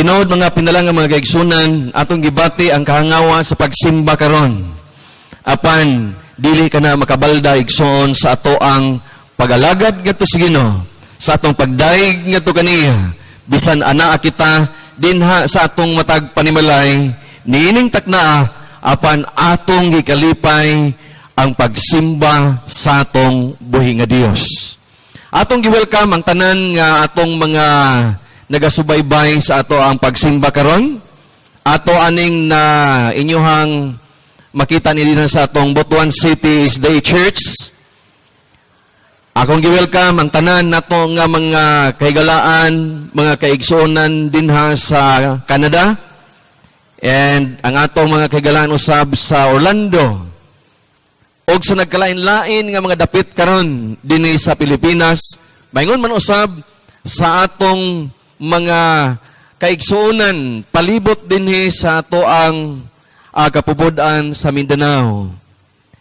Tinuod, mga pinalangga mga kaigsunan, atong gibati ang kahangawa sa pagsimba karon. Apan dili ka na makabalda, igsoon, sa ato ang pagalagad ngadto sa Ginoo, sa atong pagdayeg ngadto kaniya, bisan anaa kita dinha sa atong matag panimalay niining taknaa, apan atong gikalipay ang pagsimba sa atong buhi nga Dios. Atong gi-welcome ang tanan nga atong mga nagasubaybay sa ato ang pagsimba karon. Ato aning na inyuhang makita ni dinha sa atong Butuan City SDA Church. Akong gi-welcome ang tanan nato nga mga kahigalaan, mga kaigsuonan dinha sa Canada. And ang atong mga kahigalaan usab sa Orlando og sa nagkalain-lain nga mga dapit karon dinhi sa Pilipinas, maingon man usab sa atong mga kaigsuonan palibot dinhi sa ato ang kapupud-an sa Mindanao.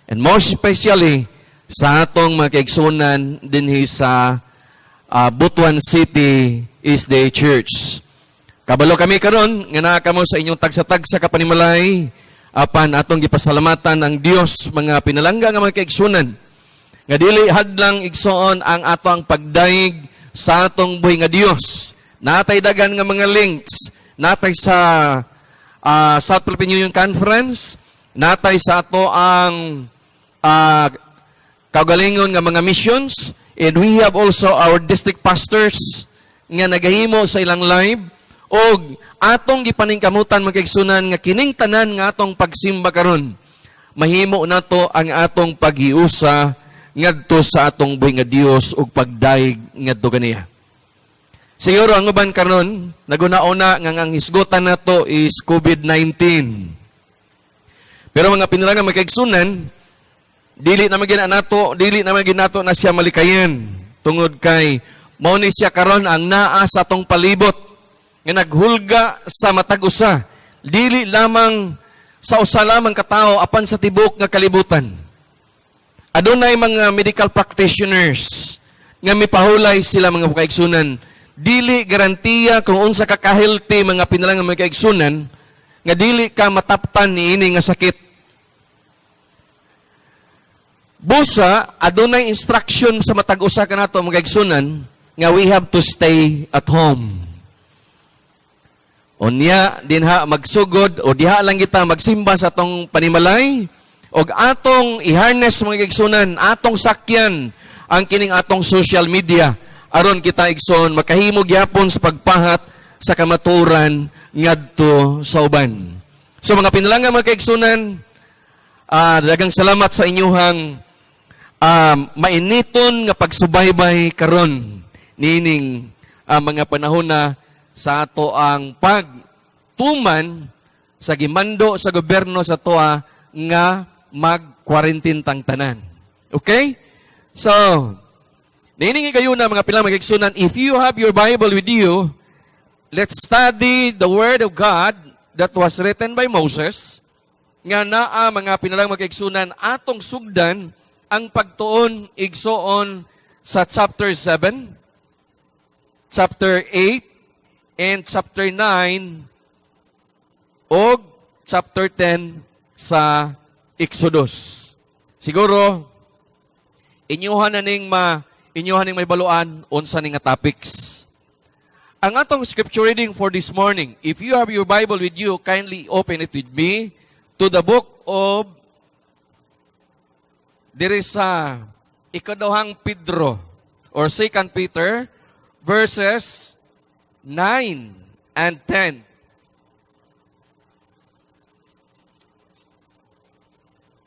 And more especially sa atong mga kaigsuonan dinhi sa Butuan City SDA Church. Kabalo kami karon nga naa kamo sa inyong tagsa-tagsa ka panimalay, apan atong gipasalamatan ang Dios, mga pinalangga nga mga kaigsuonan, nga dili hadlang, igsoon, ang ato ang pagdayeg sa atong buhi nga Dios. Natay dagan nga mga links, natay sa South Philippine Union Conference, natay sa ato ang kaugalingon nga mga missions, and we have also our district pastors nga nagahimo sa ilang live, og atong gipaningkamutan, mga kaigsunan, nga kining tanan nga atong pagsimba karon, mahimo nato ang atong paghiusa ngadto sa atong buhi nga Dios ug pagdayeg ngadto kaniya. Siguro ang uban karon naguna-una nga ang hisgutan nato is COVID-19. Pero mga pinalangga mga kaigsunan, dili na man nato na siya malikayan tungod kay mao ni siya karon ang naa sa atong palibot nga naghulga sa matag usa, dili lamang sa usa lamang katao apan sa tibok nga kalibutan. Adunay mga medical practitioners nga mipahulay sila, mga kaigsunan, dili garantiya kung unsa ka ka-healthy, mga pinalangga mga kaigsunan, nga dili ka mataptan niini nga sakit. Busa adunay instruction sa matag usa kanato, mga kaigsunan, nga we have to stay at home. Unya dinha magsugod o diha lang kita magsimba sa atong panimalay og atong i-harness, mga kaigsunan, atong sakyan ang kining atong social media aron kita, igsoon, makahimo gyapon sa pagpahat sa kamaturan ngadto sa uban. So mga pinalangga mga kaigsunan, daghang salamat sa inyuhang mainiton nga pagsubaybay karon nining mga panahon na sa ato ang pagtuman sa gimando sa gobyerno sa atoa nga mag-quarantine tang tanan. Okay? So, niining kayo na, mga pilang mga kaigsunan, if you have your Bible with you, let's study the Word of God that was written by Moses, nga naa, mga pinalang mga kaigsunan, atong sugdan ang pagtuon, igsoon, sa chapter 7, chapter 8, and chapter 9, og chapter 10 sa Exodus. Siguro, inyuhan ning may baluan unsa ni nga topics. Ang atong scripture reading for this morning, if you have your Bible with you, kindly open it with me to the book of diri sa Ikaduhang Pedro or Second Peter verses 9 and 10.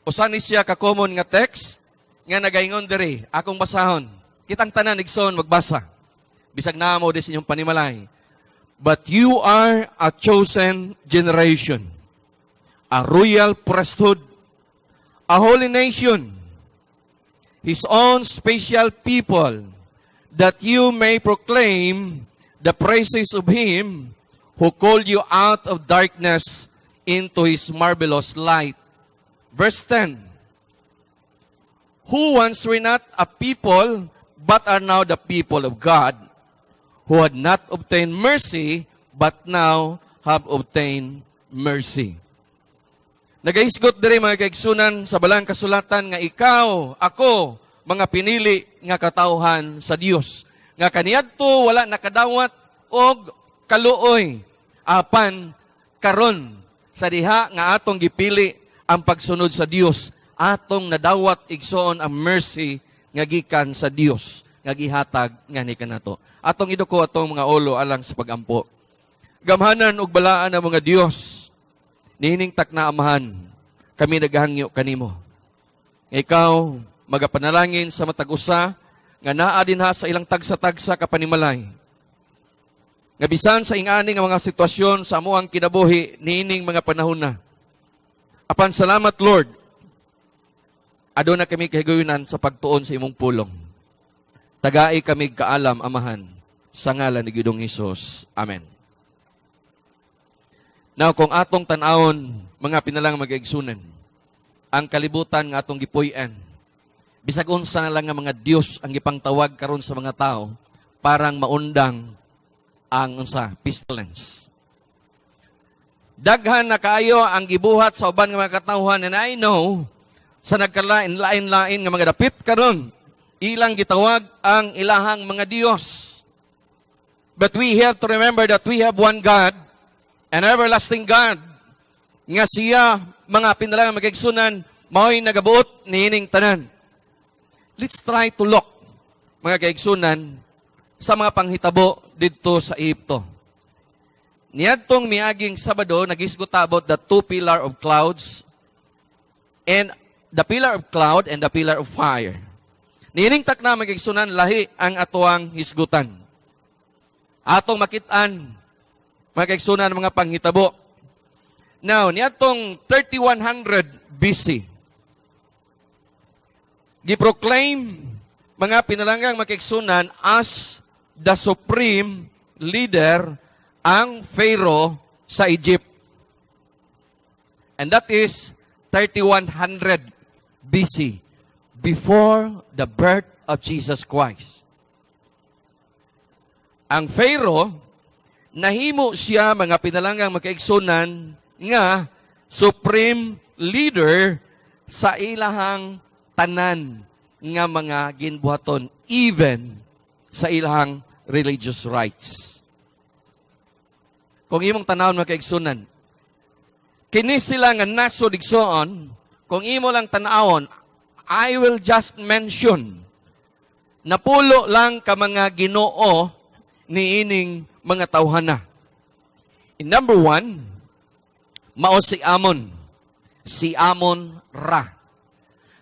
Usa ni siya ka common nga text nga nagaingon diri, akong basahon. Kitang tanan, igsoon, magbasa. Bisag naa mo di sa inyong panimalay. "But you are a chosen generation, a royal priesthood, a holy nation, His own special people, that you may proclaim the praises of Him who called you out of darkness into His marvelous light." Verse 10: "Who once were not a people, but are now the people of God, who had not obtained mercy, but now have obtained mercy. Nagahisgot diri, mga kaigsunan, sa Balang Kasulatan nga ikaw, ako, mga pinili nga katawhan sa Dios nga kaniadto wala nakadawat og kaluoy, apan karon sa diha nga atong gipili ang pagsunod sa Dios, atong nadawat, igsoon, ang mercy nga gikan sa Dios nga gihatag ngani kanato. Atong iduko atong mga ulo alang sa pagampo. Gamhanan ug balaan ang mga Dios, niining takna, Amahan, kami nagahangyo kanimo nga ikaw magapanalangin sa matag usa nga naa dinha sa ilang tagsa-tagsa ka panimalay. Nga bisan sa ingani nga mga sitwasyon sa amuang kinabuhi niining mga panahon na. Apan salamat, Lord, aduna kami kahigayunan sa pagtuon sa imong pulong. Tagai kami kaalam, Amahan, sa ngalan ni Ginoong Hesus. Amen. Now, kung atong tan-awon, mga pinalang magaigsunan, ang kalibutan nga atong gipuy-an, bisag unsa na lang nga mga Dios ang gipangtawag karon sa mga tao, parang maundang ang unsa, pestilence. Daghan na kaayo ang gibuhat sa uban nga mga katawhan, and I know sa nagkalain-lain-lain nga mga dapit karon, ilang gitawag ang ilahang mga Dios. But we have to remember that we have one God, an everlasting God, nga siya, mga pinalang magigsunan, mao'y nagabuot niining tanan. Let's try to look, mga kaigsunan, sa mga panghitabo didto sa Ehipto. Niadtong miaging Sabado, nagisgot about the two pillar of clouds and the pillar of cloud and the pillar of fire. Niining takna, mga kaigsunan, lahi ang atuang hisgutan. Atong makit-an, mga kaigsunan, mga panghitabo. Now, niadtong 3100 BC, giproclaim, mga pinalanggang makaigsunan, as the supreme leader ang Pharaoh sa Egypt. And that is 3100 BC, before the birth of Jesus Christ. Ang Pharaoh, nahimo siya, mga pinalanggang makaigsunan, nga supreme leader sa ilahang tanan nga mga ginbuhaton, even sa ilahang religious rites. Kung imong tanawon, mga kaigsunan, kini sila nga nasod, igsoon, kung imo lang tanawon, I will just mention, napulo lang ka mga ginoo niining mga tawhana. In number one, mao si Amon. Si Amon Ra.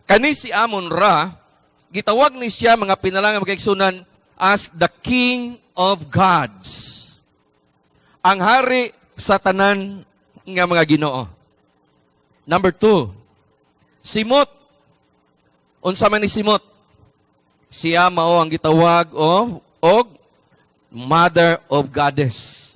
Kani si Amon Ra, gitawag ni siya, mga pinalang mga kaigsunan, as the King of Gods. Ang hari sa tanan nga mga ginoo. Number two, si Mot. Unsa man ni si Mot? Siya mao ang gitawag of og Mother of Goddess.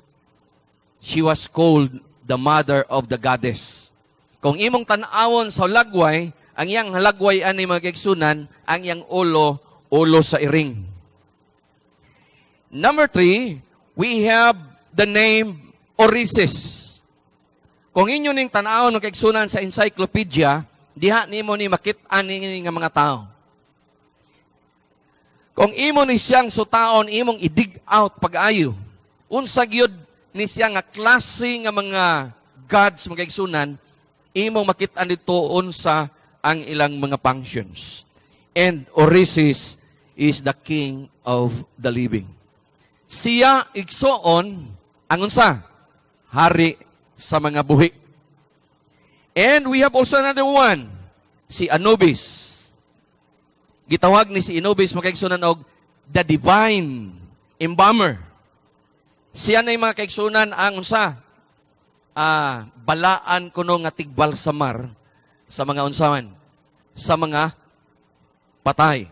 She was called the Mother of the Goddess. Kung imong tan-awon sa lagway, ang iyang halagway ani, mga kaigsunan, ang iyang ulo, ulo sa iring. Number three, we have the name Orisis. Kung inyo ning tan-awon, mga kaigsunan, sa encyclopedia, diha nimo ni makit-an ni nga mga tao. Kung imo ni siyang sutaon, imong i-dig out pag-ayo, unsa gyud ni siya nga klase nga mga gods, mga kaigsunan, imong makit-an dito unsa ang ilang mga functions. And Orisis is the king of the living. Siya, igsoon, ang unsa? Hari sa mga buhi. And we have also another one, si Anubis. Gitawag ni si Anubis, mga kaigsunan, og the divine embalmer. Siya na yung, mga kaigsunan, ang unsa? Balaan kuno nga tigbalsamar sa mga unsaman? Sa mga patay.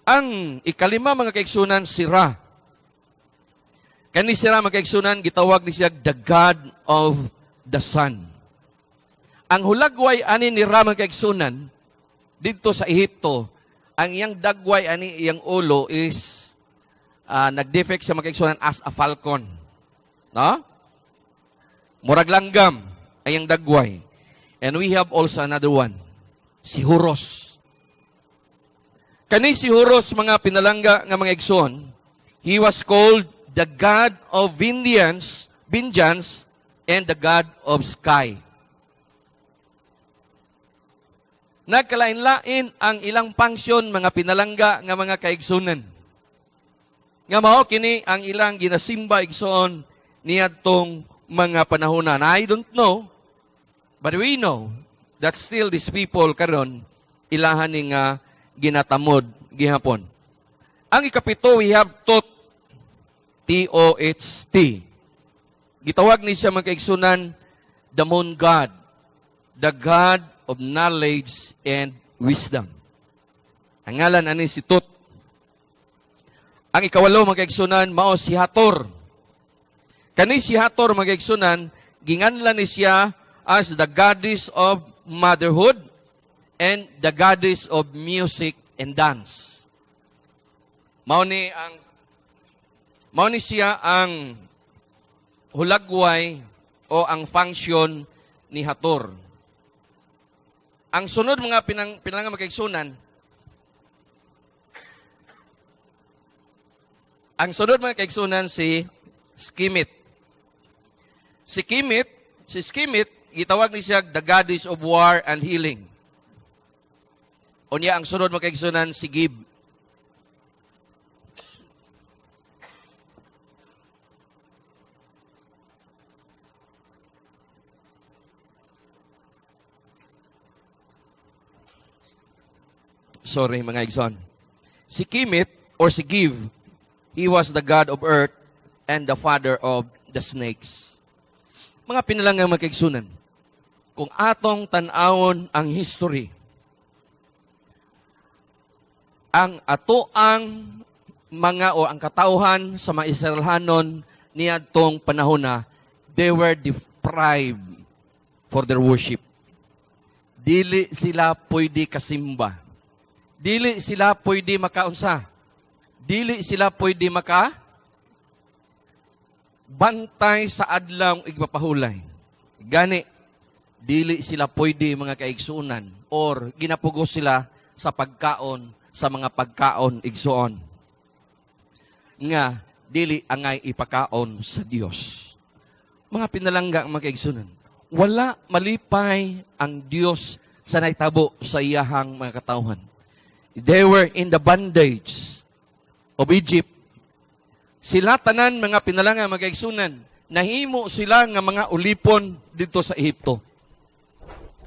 Ang ikalima, mga kaigsunan, si Ra. Kani si Ra, mga kaigsunan, gitawag ni siya the God of the Sun. Ang hulagway ani ni Ra, mga kaigsunan, didto sa Ehipto, ang iyang dagway ani iyang ulo is nag-defect siya, mga kaigsunan, as a falcon. No? Murag langgam ay ang dagway. And we have also another one, si Horus. Kani si Horus, mga pinalangga nga mga igsoon, he was called the god of vengeance, vengeance and the god of sky. Nagkalain-lain ang ilang function, mga pinalangga nga mga kaigsunan. Nga mao kini ang ilang ginasimba, igsoon, niadtong mga panahonan. I don't know, but we know that still these people karon ilahan ni nga ginatamod gihapon. Ang ikapito, we have Tot, Toht. Gitawag ni siya, mga kaigsunan, the moon god, the god of knowledge and wisdom. Ang ngalan ani si Tot. Ang ikawalo, mga kaigsunan, mao si Hator. Kani si Hator, mga kaigsunan, ginganlan ni siya as the goddess of motherhood and the goddess of music and dance. Mao ni siya ang hulagway o ang function ni Hator. Ang sunod, mga pinang mga kaigsunan, ang sunod, mga kaigsunan, si Skimit. Si Skimit, gitawag ni siya the goddess of war and healing. Unya ang sunod, mga kaigsunan, si Gib. Sorry, mga igsoon. Si Kimit or si Give, he was the god of earth and the father of the snakes. Mga pinalangang mga kaigsunan, kung atong tan-awon ang history, ang ato ang mga o ang katawhan sa mga Israelhanon niadtong panahon na, they were deprived for their worship. Dili sila pwede kasimba. Dili sila pwede makaunsa. Dili sila pwede maka bantay sa adlaw igpapahulay. Gani, dili sila pwede, mga kaigsunan, or ginapugos sila sa pagkaon sa mga pagkaon, igsuon, nga dili angay ipakaon sa Dios. Mga pinalangga ang mga kaigsunan, wala malipay ang Dios sa nahitabo sa iyahang mga katawhan. They were in the bondage of Egypt. Sila tanan, mga pinalangga mga kaigsunan, nahimo sila nga mga ulipon dito sa Ehipto.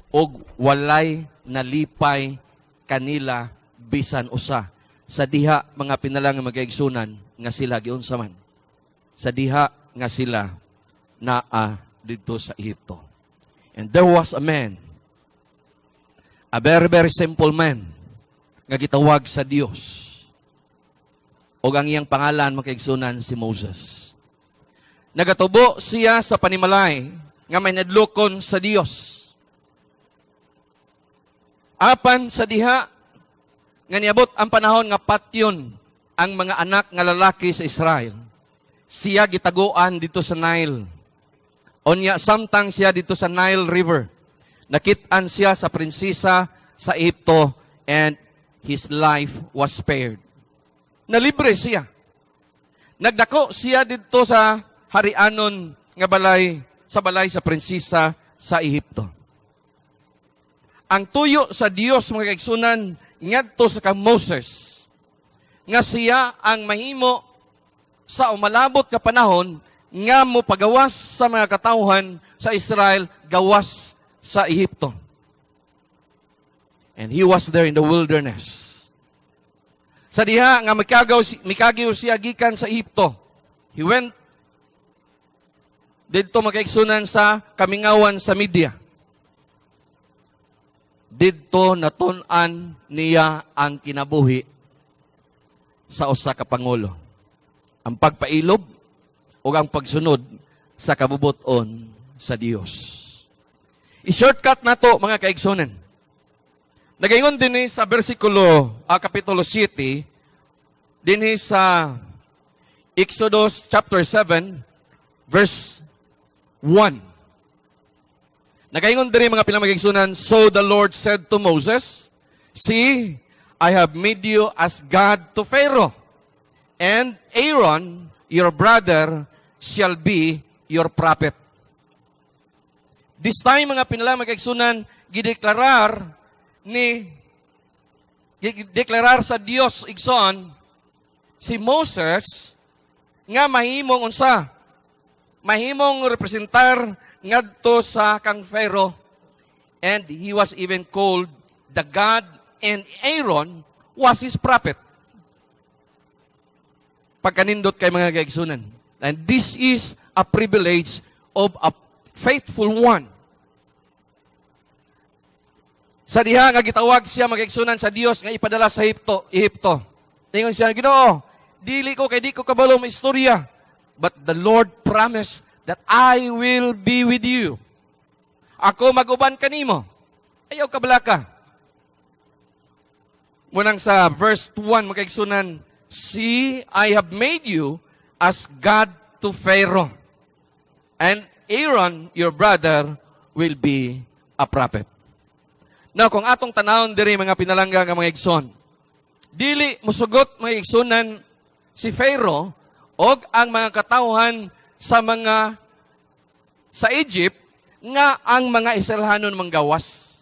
Og walay nalipay kanila bisan usa sa diha, mga pinalangga mga kaigsunan, nga sila giunsa man. Sa diha nga sila naa dito sa Ehipto. And there was a man, a very, very simple man, nga gitawag sa Dios. Og ang iyang pangalan, mga kaigsunan, si Moses. Nagatubo siya sa panimalay nga may nadlokon sa Dios. Apan sa diha nga niabot ang panahon nga patyon ang mga anak nga lalaki sa Israel, siya gitaguan dito sa Nile. Unya samtang siya dito sa Nile River, nakit-an siya sa prinsesa sa Ehipto and his life was spared. Nalibre siya. Nagdako siya dito sa harianon nga balay, sa balay sa prinsesa sa Ehipto. Ang tuyo sa Dios, mga kaigsunan, ngadto sa kang Moses, nga siya ang mahimo sa umalabot ka panahon nga mo pagawas sa mga katawhan sa Israel gawas sa Ehipto. And he was there in the wilderness. Sa diha nga mikagaw siya gikan sa Ehipto, he went didto, mga kaigsunan, sa kamingawan sa Media. Didto natun-an niya ang kinabuhi sa usa ka pangulo. Ang pagpailob o ang pagsunod sa kabubuton sa Dios. I-shortcut na to, mga kaigsunan. Nagaingon din sa versikulo, kapitulo 7, din sa Exodus chapter 7, Verse 1. Nagaingon diri, mga pinalang mga kaigsunan, "So the Lord said to Moses, 'See, I have made you as God to Pharaoh, and Aaron, your brother, shall be your prophet.'" This time, mga pinalang mga kaigsunan, gideklarar sa Dios, igsoon, si Moses nga mahimong unsa? Mahimong representar ngadto sa kang Pharaoh, and he was even called the God, and Aaron was his prophet. Pagkanindot kay, mga kaigsunan. And this is a privilege of a faithful one. Sa diha nga gitawag siya, mga kaigsunan, sa Dios nga ipadala sa Ehipto. Ingon siya, "Ginoo, dili ko kay di ko kabalo mo istorya." But the Lord promised that "I will be with you. Ako mag-uban kanimo. Ayaw kabalaka." Mao nang sa verse 1, mga kaigsunan, "See, I have made you as God to Pharaoh. And Aaron, your brother, will be a prophet." Now, kung atong tanawon diri, mga pinalangga nga mga igsoon, dili musugot, mga igsunan, si Pharaoh og ang mga katawhan sa mga sa Egypt nga ang mga Israelhanon manggawas.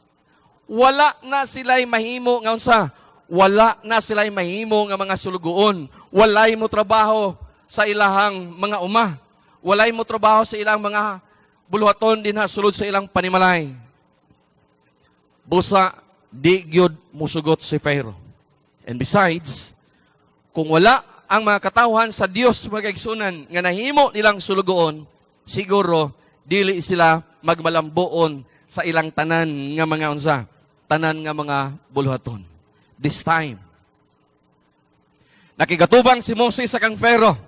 Wala na sila'y mahimo nga unsa? Wala na sila'y mahimo nga mga sulugoon. Walay mo trabaho sa ilahang mga uma. Walay mo trabaho sa ilang mga buluhaton dinha sulod sa ilang panimalay. Busa di gyud musugot si Pharaoh. And besides, kung wala ang mga katawhan sa Dios, mga kaigsunan, nga nahimo nilang sulugoon, siguro dili sila magmalambuon sa ilang tanan nga mga unsa, tanan nga mga buluhaton. This time, nakigatubang si Moses sa kang Pharaoh.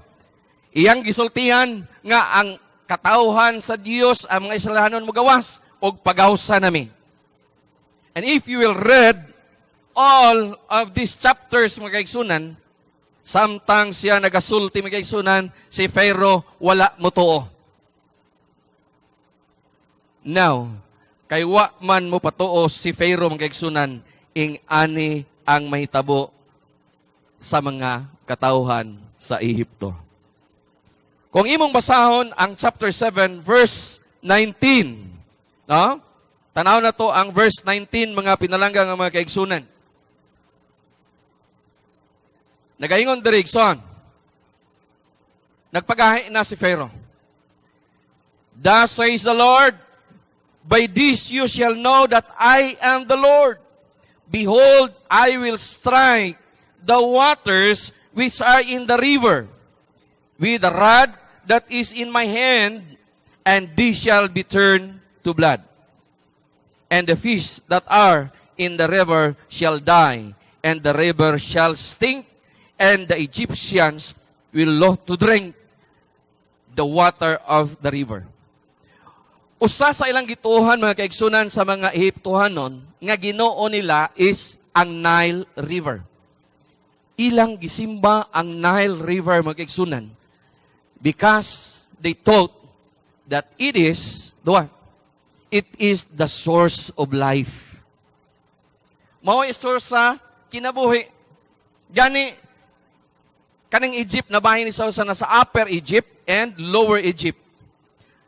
Iyang gisultihan nga ang katawhan sa Dios, ang mga Israelhanon, mogawas og pagawsa nami. And if you will read all of these chapters, mga kaigsunan, samtang siya nagasulti, mga kaigsunan, si Pharaoh wala motuo. Now, kay wa man mo patuo si Pharaoh, mga kaigsunan, ing ani ang mahitabo sa mga katawhan sa Ehipto. Kung imong basahon ang chapter 7 verse 19, no? Tanaw na to ang verse 19, mga pinalangga nga mga kaigsunan. Nagaingon diri, igsoon. Nagpagahi na si Pharaoh. "Thus says the Lord, 'By this you shall know that I am the Lord. Behold, I will strike the waters which are in the river with the rod that is in my hand, and these shall be turned to blood. And the fish that are in the river shall die, and the river shall stink, and the Egyptians will loathe to drink the water of the river.'" Usa sa ilang gituohan, mga kaigsunan, sa mga Ehiptohanon nga Ginoo nila is ang Nile River. Ilang gisimba ang Nile River, mga kaigsunan, because they thought that it is the what? It is the source of life. Mao source sa kinabuhi. Gani kaning Egypt nabahin ni sa nasa Upper Egypt and Lower Egypt.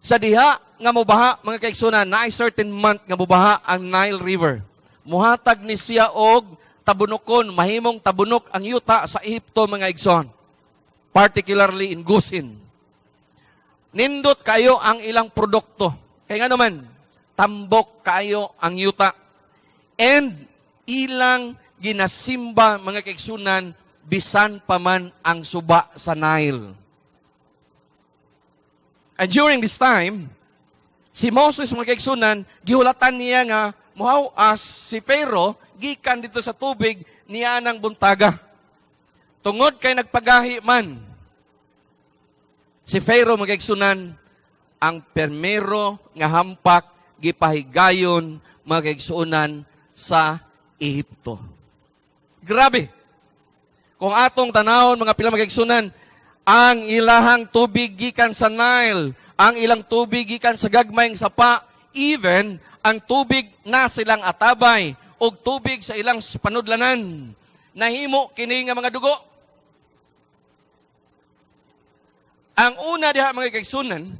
Sa diha nga mobaha, mga kaigsunan, naay certain month nga mobaha ang Nile River. Muhatag ni siya og tabunokon, mahimong tabunok ang yuta sa Ehipto, mga igsoon. Particularly in Goshen. Nindot kayo ang ilang produkto. Kaya nga naman, tambok kayo ang yuta. And ilang ginasimba, mga kaigsunan, bisan pa man ang suba sa Nile. And during this time, si Moses, mga kaigsunan, gihulatan niya nga muhaw-as si Pharaoh gikan dito sa tubig niya ng buntaga. Tungod kay nagpagahi man si Pharaoh, mga kaigsunan, ang permero nga hampak gipahigayon, mga kaigsunan, sa Ehipto. Grabe. Kung atong tanawon, mga pila mga kaigsunan, Ang ilahang tubig gikan sa Nile, ang ilang tubig gikan sa gagmayng sapa, even ang tubig na silang atabay og tubig sa ilang panudlanan. Nahimo kini nga mga dugo. Ang una diha, mga kaigsunan,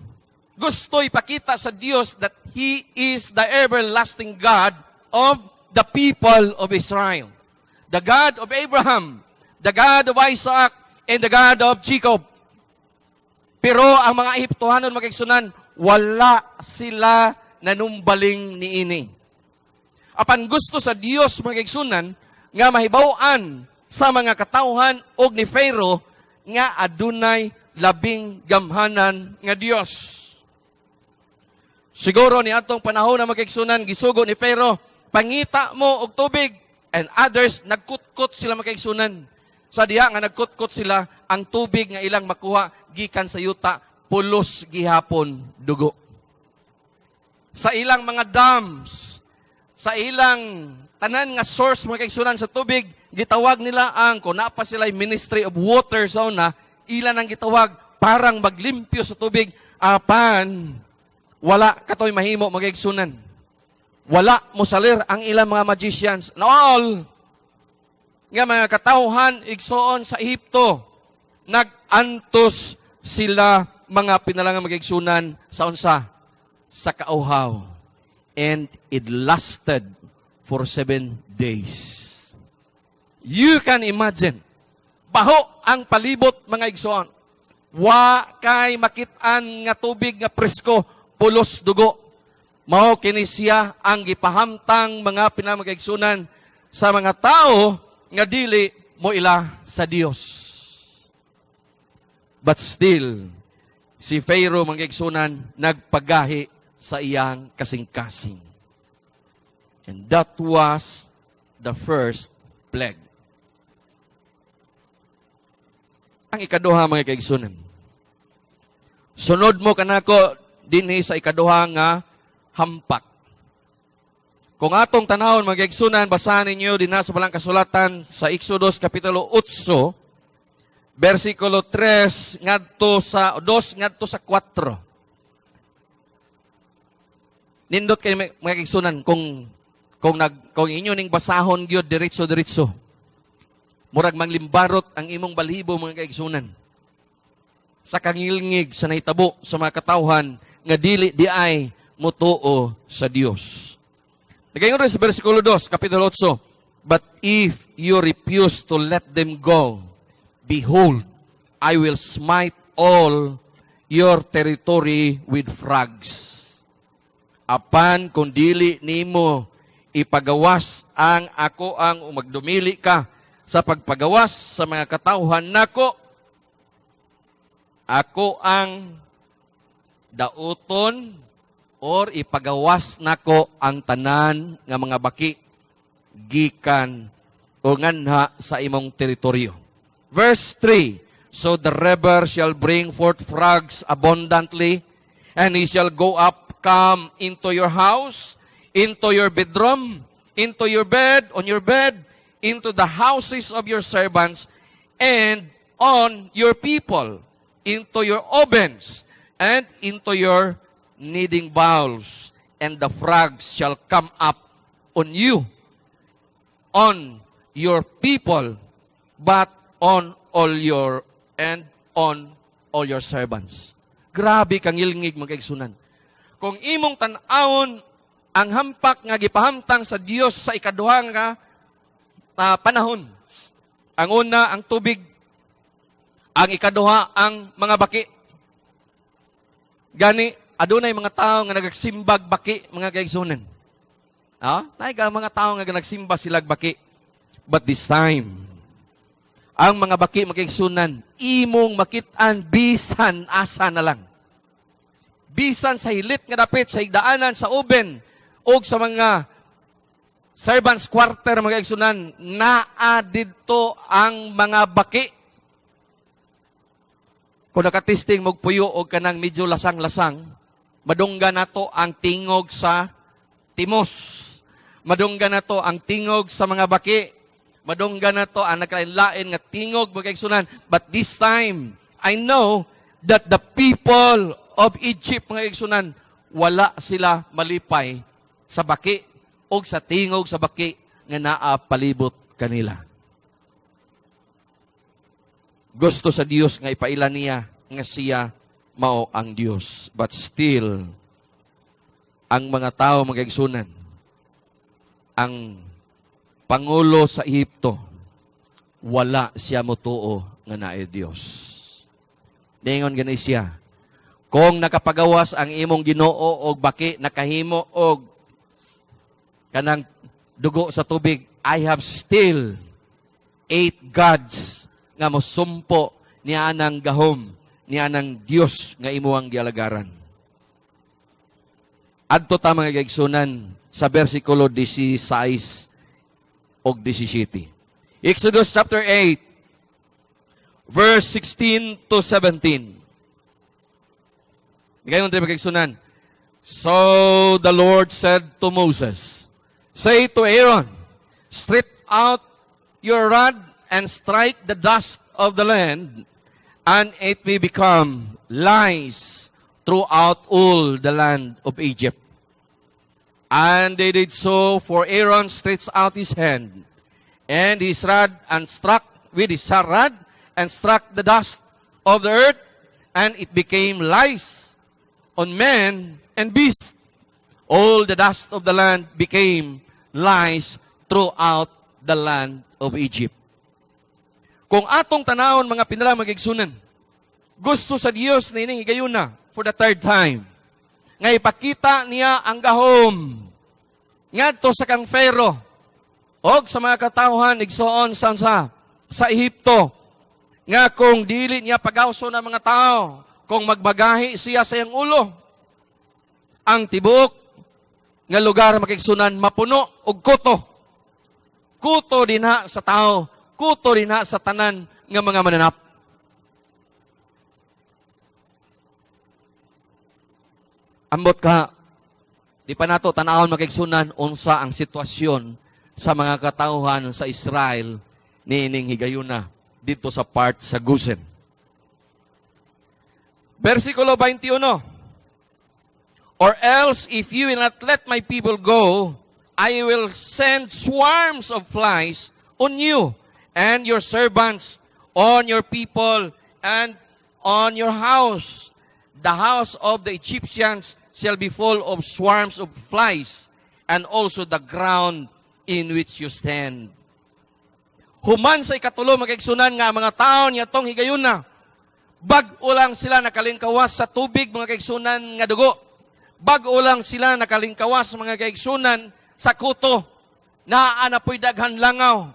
gusto ipakita sa Dios that He is the everlasting God of the people of Israel. The God of Abraham, the God of Isaac, and the God of Jacob. Pero ang mga Ehiptohanon, mga kaigsunan, wala sila nanumbaling niini. Apan gusto sa Dios, mga kaigsunan, nga mahibaw-an sa mga katawhan og ni Pharaoh nga adunay labing gamhanan nga Dios. Siguro ni atong panahon na, mga kaigsunan, gisugo ni Pharaoh, "Pangita mo og tubig," and others, nagkutkot sila, mga kaigsunan. Sa diha nga nagkutkot sila, ang tubig nga ilang makuha gikan sa yuta, pulos gihapon dugo. Sa ilang mga dams, sa ilang tanan nga source, mga kaigsunan, sa tubig, gitawag nila ang, kung naa pa sila Ministry of Water sa una, ilan ang gitawag parang maglimpyo sa tubig, apan wala katoy mahimo, mga kaigsunan. Wala mosalir ang ilang mga magicians. And all nga mga katawhan, igsoon, sa Ehipto, nag-antos sila, mga pinalangang mga kaigsunan, sa unsa? Sa kauhaw. And it lasted for 7 days. You can imagine. Baho ang palibot, mga igsoon. Wa kay makit-an nga tubig nga presko, pulos dugo. Mao kini siya ang gipahamtang, mga pinamagaigsunan, sa mga tao nga dili mo ila sa Dios. But still, si Pharaoh, mga igsunan, nagpagahi sa iyang kasing-kasing. And that was the first plague. Ang ikaduha, mga kaigsunan. Sunod mo kanako dinhi sa ikaduha nga hampak. Kung atong tanawon, mga kaigsunan, basahan ninyo dinha sa Balang Kasulatan sa Exodus Kapitulo 8, versikulo 3 ngadto sa 2 ngadto sa 4. Nindot kay, mga kaigsunan, kung inyo ning basahon gyud diretso diretso. Murag manglimbarot ang imong balhibo, mga kaigsunan, sa kangilngig sa nahitabo sa mga katawhan nga dili di ay mutuo sa Dios. Nagaingon rin sa versikulo 2, Kapitulo 8, "But if you refuse to let them go, behold, I will smite all your territory with frogs." Apan kung dili nimo ipagawas ang ako ang magdumili ka sa pagpagawas sa mga katawhan nako, ako ang dauton or ipagawas nako ang tanan nga mga baki gikan o nganha sa imong teritoryo. Verse 3, "So the river shall bring forth frogs abundantly, and he shall go up, come into your house, into your bedroom, into your bed, on your bed, into the houses of your servants, and on your people, into your ovens, and into your kneading bowls, and the frogs shall come up on you, on your people, but on all your and on all your servants." Grabe kangilngig, mga kaigsunan. Kung imong tan-awon ang hampak nga gipahamtang sa Dios sa ikaduha nga panahon. Ang una, ang tubig. Ang ikaduha, ang mga baki. Gani, adunay mga tao nga nagsimbag baki, mga kaigsunan. Ah, naay ka mga tao nga nagsimba silag baki. But this time, ang mga baki, mga kaigsunan, imong makit-an bisan asa na lang. Bisan sa hilit nga dapit, sa higdaanan, sa oven, o sa mga servants' quarter, mga kaigsunan, naa didto ang mga baki. Kung nakatesting mo puyo og kanang medyo lasang-lasang, madunggan nato ang tingog sa timos. Madunggan nato ang tingog sa mga baki. Madunggan nato ang nagkalain nga tingog, mga kaigsunan. But this time, I know that the people of Egypt, mga igsunan, wala sila malipay sa baki o sa tingog sa baki nga naa palibot kanila. Gusto sa Dios nga ipaila niya nga siya mao ang Dios. But still, ang mga tao, mga igsunan, ang pangulo sa Ehipto, wala siya motuo nga naay Dios. Ningon gani siya, "Kung nakapagawas ang imong Ginoo og baki, nakahimo og kanang dugo sa tubig, I have still eight gods nga mosumpo niya anang gahom, niya anang Dios nga imuang gialagaran." Adto ta, mga kaigsunan, sa versikulo 16 og 17. Exodus chapter 8 verse 16 to 17. Gayon tayo, mga kaigsunan. So the Lord said to Moses, "Say to Aaron, 'Stretch out your rod and strike the dust of the land, and it may become lice throughout all the land of Egypt.' And they did so, for Aaron stretched out his hand and his rod and struck with his rod and struck the dust of the earth, and it became lice on man and beast. All the dust of the land became lice throughout the land of Egypt." Kung atong tanawon, mga pinala, mga igsunan, gusto sa Dios na ining higayuna for the third time nga ipakita niya ang gahom ngadto sa kang Pharaoh og sa mga katawhan, igsoon, sa Ehipto, nga kung dili niya pagawso ng mga tao, kung magbagahi siya sa iyang ulo, ang tibuok nga lugar, mga kaigsunan, mapuno og kuto. Kuto dinha sa tao, kuto dinha sa tanan nga mga mananap. Ambot ka, di pa nato tanawon, mga kaigsunan, unsa ang sitwasyon sa mga katawhan sa Israel niining higayuna dito sa part sa Goshen. Versikulo 21. "Or else, if you will not let my people go, I will send swarms of flies on you and your servants, on your people, and on your house. The house of the Egyptians shall be full of swarms of flies, and also the ground in which you stand." Human sa ikatulo, mga kaigsunan, nga ang mga tao niya tong higayuna, bag-o lang sila nakalingkawas sa tubig, mga kaigsunan, nga dugo. Bag-o lang sila nakalingkawas, mga kaigsunan, sa kuto. Naa na po'y daghan langaw.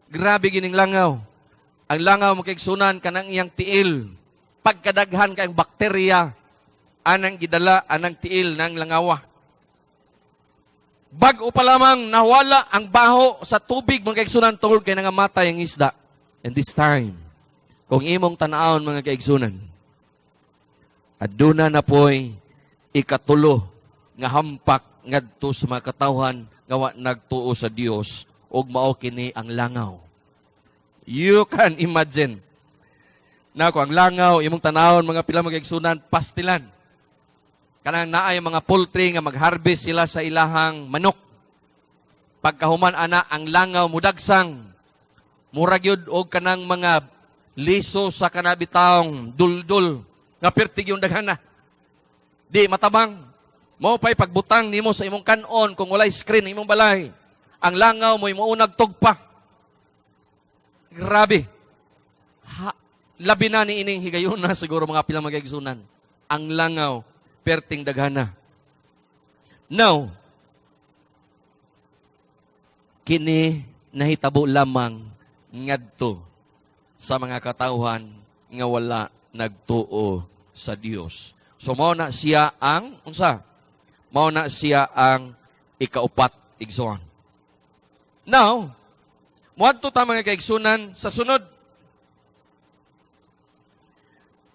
Grabe gining langaw. Ang langaw, mga kaigsunan, kanang iyang tiil. Pagkadaghan kang bakterya, anang gidala, anang tiil ng langawa. Bag-o pa lamang nawala ang baho sa tubig, mga kaigsunan, tungod kay nangamatay ang isda. And this time, kung imong tanawon, mga kaigsunan, aduna na po'y ikatulo nga hampak ngadto sa mga katawhan nga wa nagtuo sa Dios, ug mao kini ang langaw. You can imagine. Nako, ang langaw, imong tanawon, mga pila, mga kaigsunan, pastilan. Kanang naay mga poultry nga magharvest sila sa ilahang manok. Pagkahuman ana, ang langaw mudagsang. Murag yun og kanang mga liso sa kanabitawng duldul nga pertig yung daghana. Di matabang. Mao pa'y pagbutang nimo sa imong kanon kung walay screen imong balay. Ang langaw mo'y muunag tugpa. Grabe. Ha, labi na ni ining higayuna siguro, mga pilang mga igsunan. Ang langaw, perting daghana. Now, kini nahitabo lamang ngadto sa mga katawhan nga wala nagtuo sa Dios. So mao na siya ang unsa? Mao na siya ang ikaupat, igsoon. Now, muadto ta, mga kaigsunan, sa sunod.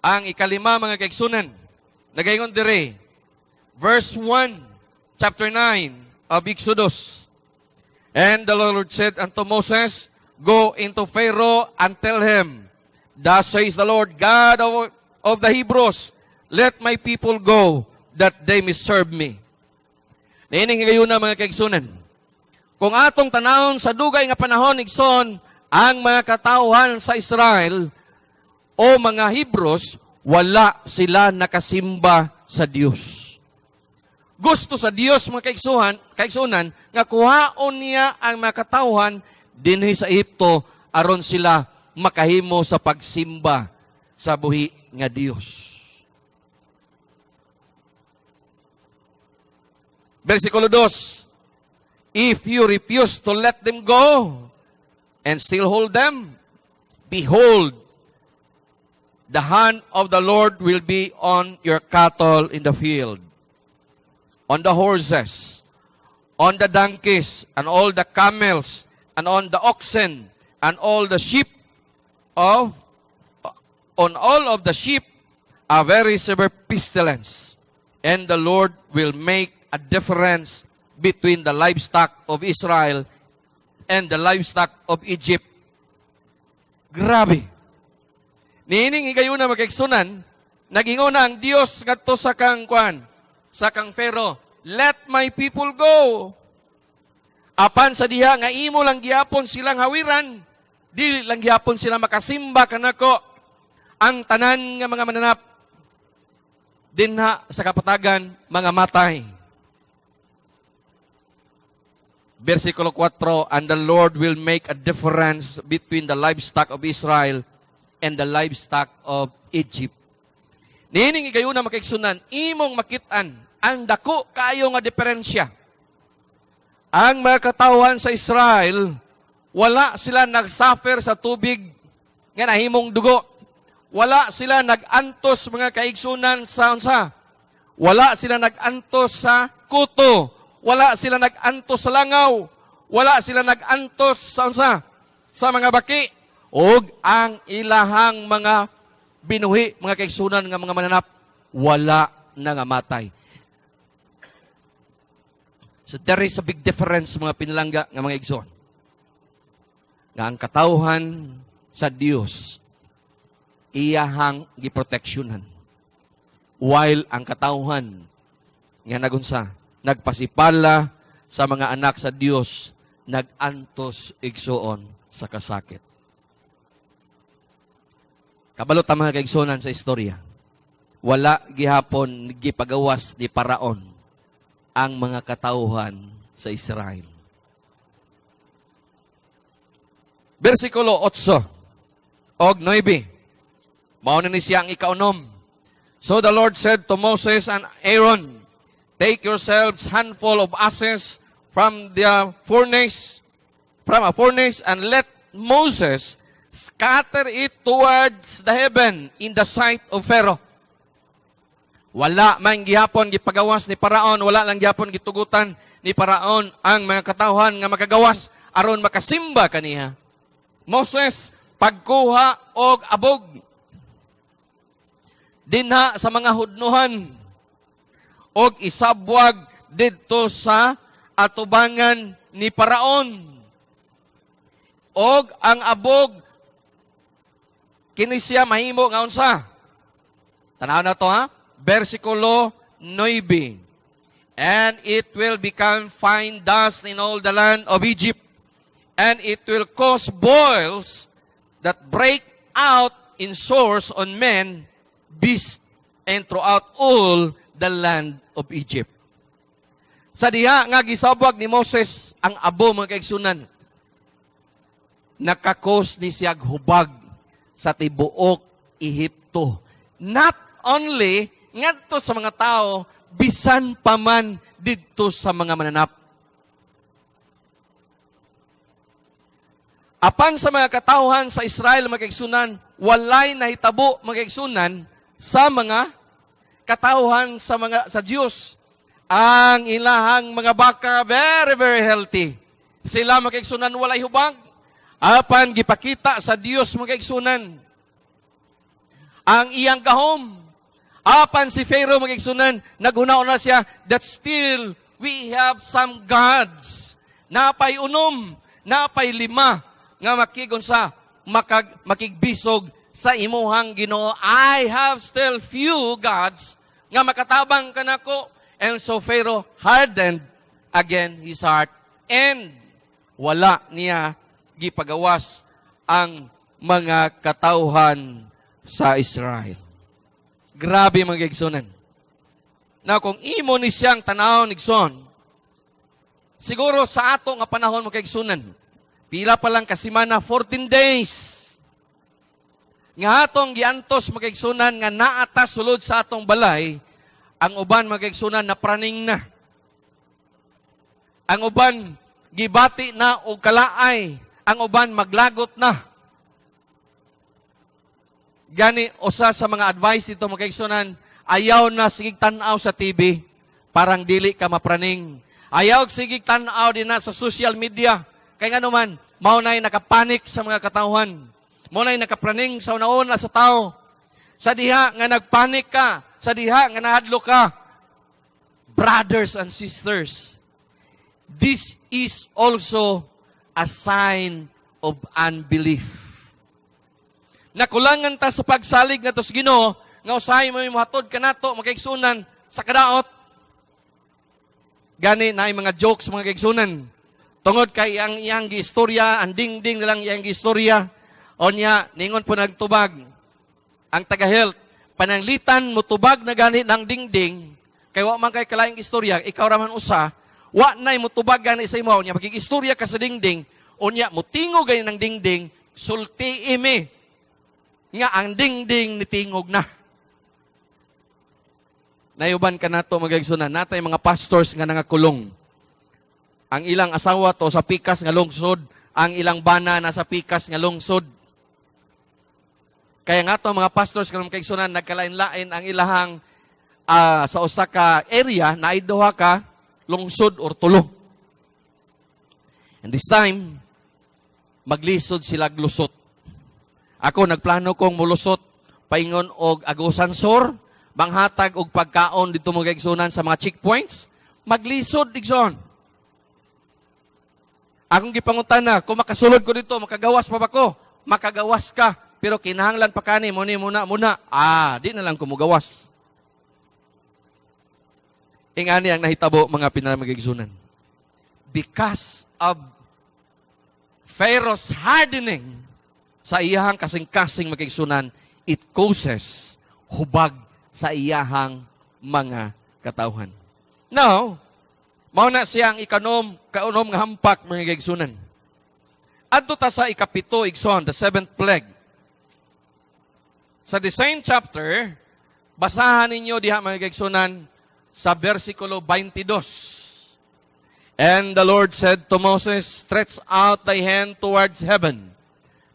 Ang ikalima, mga kaigsunan, nagaingon dire, verse 1, chapter 9 of Exodus. "And the Lord said unto Moses, 'Go into Pharaoh and tell him, "Thus says the Lord God of the Hebrews, let my people go, that they may serve me." Niining higayuna, mga kaigsunan. Kung atong tanawon sa dugay nga panahon, igsoon, ang mga katawhan sa Israel o mga Hebrews, wala sila nakasimba sa Dios. Gusto sa Dios, mga kaigsunan, nga kuhaon niya ang mga katawhan dinhi sa Ehipto aron sila makahimo sa pagsimba sa buhi nga Dios. Versikulo 2, "If you refuse to let them go and still hold them, behold, the hand of the Lord will be on your cattle in the field, on the horses, on the donkeys, and all the camels, and on the oxen, and all the sheep of, on all of the sheep, a very severe pestilence. And the Lord will make a difference between the livestock of Israel and the livestock of Egypt." Grabe. Niining higayuna, mga kaigsunan, nagingon na ang Dios ngadto sa kang kwan, sa kang Pharaoh, "Let my people go." Apan sa diha nga imo lang gihapon silang hawiran, dili lang gihapon sila makasimba kanako, ang tanan nga mga mananap dinha sa kapatagan mga matay. Versikulo 4, "And the Lord will make a difference between the livestock of Israel and the livestock of Egypt." Niining higayuna, mga kaigsunan, imong makitaan ang dako kaayo nga diferensya. Ang mga katawhan sa Israel, wala sila nagsuffer sa tubig nga nahimong dugo. Wala sila nag-antos, mga kaigsunan, sa unsa. Wala sila nag-antos sa kuto. Wala sila nag-antos sa langaw. Wala sila nag-antos sa unsa? Sa mga baki. Og ang ilahang mga binuhi, mga kaigsunan, nga mga mananap, wala na nga matay. So there is a big difference, mga pinalangga nga mga igsoon. Nga ang katawhan sa Dios iyahang giproteksyonan. While ang katawhan nga nagunsa, nagpasipala sa mga anak sa Dios, nagantos, igsoon, sa kasakit. Kabalo ta, mga kaigsunan, sa istorya. Wala gihapon gipagawas ni Paraon ang mga katawhan sa Israel. Versikulo 8 og 9. Mao na ni siya ang ikaunom. "So the Lord said to Moses and Aaron, 'Take yourselves handful of ashes from the furnace, from a furnace, and let Moses scatter it towards the heaven in the sight of Pharaoh.'" Wala man gihapon gipagawas ni Paraon, wala lang gihapon gitugutan ni Paraon ang mga katawhan nga makagawas aron makasimba kaniha. "Moses, pagkuha og abog dinha sa mga hudnuhan og isabwag didto sa atubangan ni Paraon. Og ang abog kini siya mahimo nga unsa?" Tanaw na to, ha. Versikulo 9. "And it will become fine dust in all the land of Egypt, and it will cause boils that break out in sores on men, beasts, and throughout all the land of Egypt." Sa diha nga gisabwag ni Moses ang abo, mga kaigsunan, naka-cause ni siya hubag sa tibuok Ehipto. Not only ngadto sa mga tao, bisan pa man didto sa mga mananap. Apan sa mga katawhan sa Israel, mga kaigsunan, walay nahitabo, mga kaigsunan, sa mga katawhan sa Dios. Ang ilahang mga baka, very very healthy. Sila, mga kaigsunan, walay hubag. Apan gipakita sa Dios, mga kaigsunan, ang iyang gahom. Apan si Pharaoh, mga kaigsunan, naghuna-huna siya that still we have some gods. Napay unom, napay lima nga makigunsa, makigbisog sa imuhang Ginoo. I have still few gods nga makatabang kanako. And so Pharaoh hardened again his heart and wala niya gipagawas ang mga katawhan sa Israel. Grabe, mga igsunan. Na kung imo ni siyang tanawon, igsoon, siguro sa ato nga panahon, mga igsunan, pila pa lang kasimana, 14 days, nga atong giantos, mga igsunan, nga naata sulod sa atong balay, ang uban, mga igsunan, na praning na. Ang uban gibati na og kalaay, ang uban maglagot na. Gani usa sa mga advice dito, mga kaigsunan, ayaw na sigig tan-aw sa TV, parang dili ka mapraning. Ayaw sigig tan-aw din na sa social media. Kay nga naman, mao na'y nakapanik sa mga katawhan. Mao na'y nakapraning sa una-una sa tao. Sa diha nga nagpanik ka, sa diha nga nahadlok ka, brothers and sisters, this is also a sign of unbelief. Nakulangan ta sa pagsalig nga sa Ginoo nga usahay mo mohatod kanato, mga kaigsunan, sa kadaot. Gani naay mga jokes, mga kaigsunan. Tungod kay ang iyang giistorya, ang dingding nilang iyang giistorya. Onya, ningon po nagtubag ang taga-health, pananglitan mo tubag na gani ng dingding, kay wa man kay kalaing istorya, ikaw raman usa, wa nay mutubag gani sa imo, unya makig-istorya ka sa dingding, unya mutingog gani ng dingding, sulti imi nga ang dingding nitingog na. Nayuban ka nato, mga igsunan, natay mga pastors nga nangakulong. Ang ilang asawa to sa pikas nga lungsod, ang ilang bana nasa pikas nga lungsod. Kaya nga to mga pastors karon, mga kaigsunan, nagkalain-lain ang ilahang sa usa ka area na duha ka lungsod or tulo. And this time, maglisod sila lusot. Ako, nagplano kong mulusot paingon og Agusan Sur, manghatag og pagkaon dito, mga kaigsunan, sa mga checkpoints, maglisod, igsoon. Akong gipangutana, kung makasulod ko dito, makagawas pa ba ko? Makagawas ka, pero kinahanglan pa kani mo ni muna muna. Ah, di na lang ko mugawas. Ingani ang nahitabo, mga pinalamagigsunan. Because of Pharaoh's hardening sa iyahang kasing-kasing, mga kaigsunan, it causes hubag sa iyahang mga katawhan. Now, mao na siyang ikanom, kaunom nga hampak, mga kaigsunan. Adto ta sa ikapito, igsoon, the seventh plague. Sa the same chapter, basahan ninyo diha, mga kaigsunan, sa versikulo 22. And the Lord said to Moses, "Stretch out thy hand towards heaven,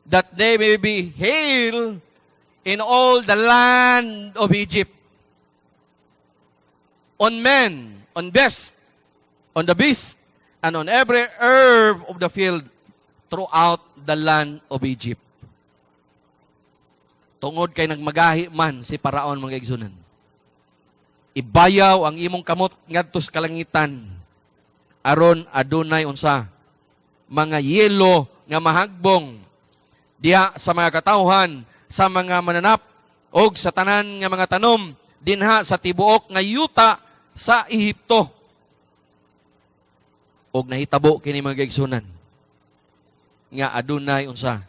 that there may be hail in all the land of Egypt, on men, on beast, on the beast, and on every herb of the field throughout the land of Egypt." Tungod kay nagmagahi man si Paraon, mga igsunan. Ibayaw ang imong kamot ngadto sa kalangitan aron adunay unsa mga yelo nga mahagbong diha sa mga katawhan, sa mga mananap og sa tanan nga mga tanom dinha sa tibuok nga yuta sa Ehipto. Og nahitabo kini, mga igsunan, nga adunay unsa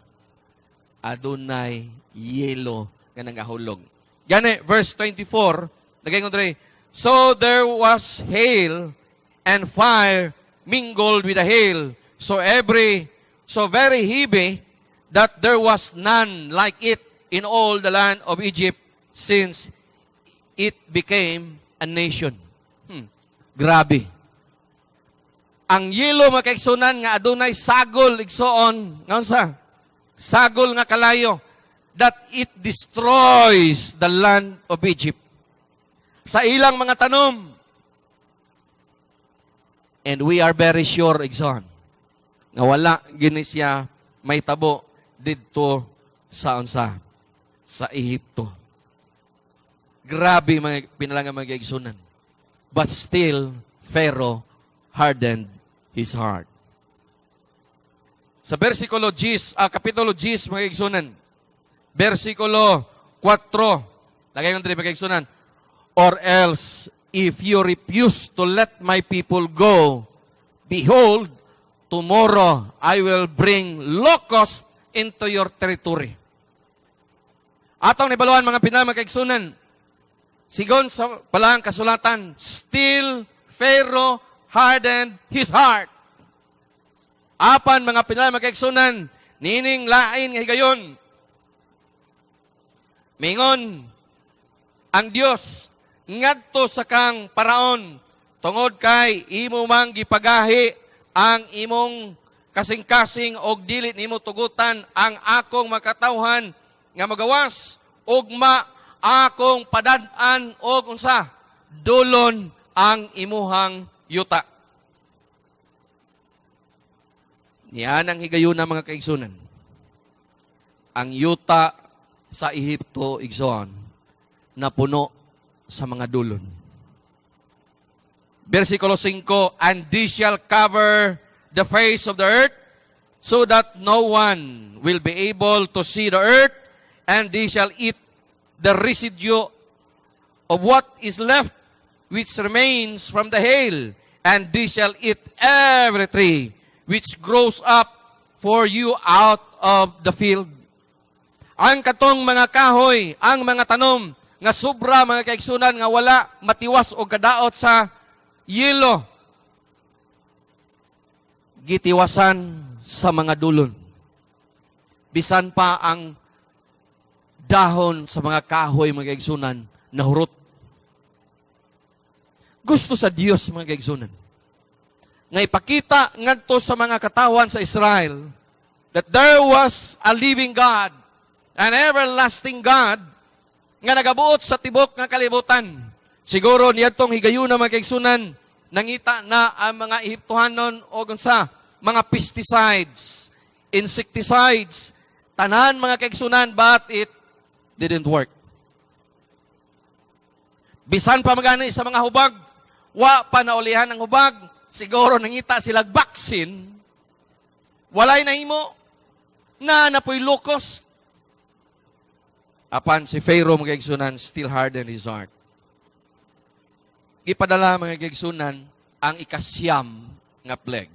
adunay yelo nga nangahulog. Gani verse 24 nagaingon diri, "So there was hail and fire mingled with the hail, so very heavy that there was none like it in all the land of Egypt since it became a nation." Grabe. Ang yelo, mga kaigsunan, nga adunay sagol, igsoon, nga unsa? Sagol nga kalayo that it destroys the land of Egypt. Sa ilang mga tanom. And we are very sure, igsoon, nga wala gini siya mahitabo didto sa unsa? Sa Ehipto. Grabe, mga pinalangan, mga igsunan. But still, Pharaoh hardened his heart. Sa versikulo 10, kapitulo 10, mga igsunan, versikulo 4. Lagay yung diri, mga kaigsunan. "Or else, if you refuse to let my people go, behold, tomorrow I will bring locust into your territory." Atong nahibaluan, mga pinamahal mga kaigsunan, sigon sa balaang kasulatan, still Pharaoh hardened his heart. Apan, mga pinamahal mga kaigsunan, niining lain nga higayon, mingon ang Dios ngadto sa kang Paraon, "Tungod kay imo mang gipagahi ang imong kasing-kasing og dili nimo tugutan ang akong makatawhan nga magawas, ugma akong padad-an og unsa dulon ang imuhang yuta." Niyan ang higayuna, mga kaigsunan. Ang yuta sa Ehipto, igsoon, napuno sa mga dulon. Versikulo 5, "And this shall cover the face of the earth, so that no one will be able to see the earth, and they shall eat the residue of what is left, which remains from the hail, and they shall eat every tree which grows up for you out of the field." Ang katong mga kahoy, ang mga tanom, nga sobra, mga kaigsunan, nga wala matiwas o kadaot sa yelo, gitiwasan sa mga dulon. Bisan pa ang dahon sa mga kahoy, mga kaigsunan, nahurot. Gusto sa Dios, mga kaigsunan, nga ipakita ngadto sa mga katawan sa Israel that there was a living God, an everlasting God, nga nagabuot sa tibok nga kalibutan. Siguro niadtong higayuna, mga kaigsunan, nangita na ang mga Ehiptohanon og unsa mga pesticides, insecticides, tanan, mga kaigsunan, but it didn't work. Bisan pa magani sa mga hubag, wa pa naulihan ang hubag, siguro nangita sila vaccine, walay nahimo, na napoy locust. Apan si Pharaoh, mga kaigsunan, still hardened his heart. Gipadala, mga kaigsunan, ang ikasyam nga plague.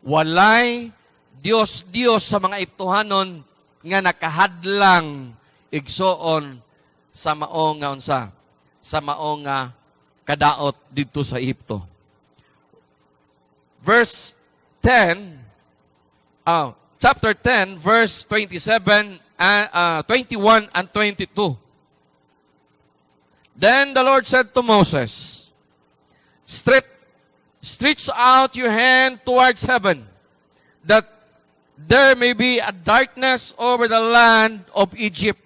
Walay Diyos Diyos sa mga Ehiptohanon nga nakahadlang, igsoon, sa mao nga unsa sa mao nga kadaot didto sa Ehipto. Verse 10, chapter 10, verse 27, 21 and 22. Then the Lord said to Moses, "Stretch out your hand towards heaven, that there may be a darkness over the land of Egypt,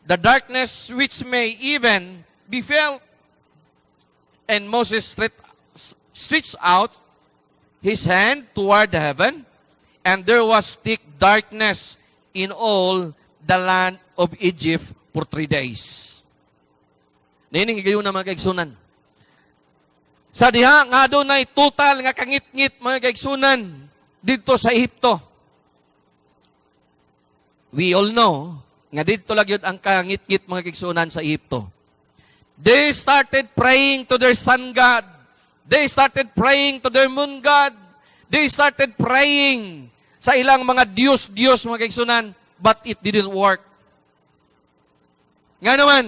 the darkness which may even be felt." And Moses stretched out his hand toward the heaven, and there was thick darkness in all the land of Egypt for 3 days. Niining higayuna, mga kaigsunan. Sa diha nga adunay total nga kangitngit, mga kaigsunan, didto sa Ehipto. We all know nga didto lang yun ang kangitngit, mga kaigsunan, sa Ehipto. They started praying to their sun god. They started praying to their moon god. They started praying sa ilang mga Diyos-Diyos, mga kaigsunan, but it didn't work. Nga naman,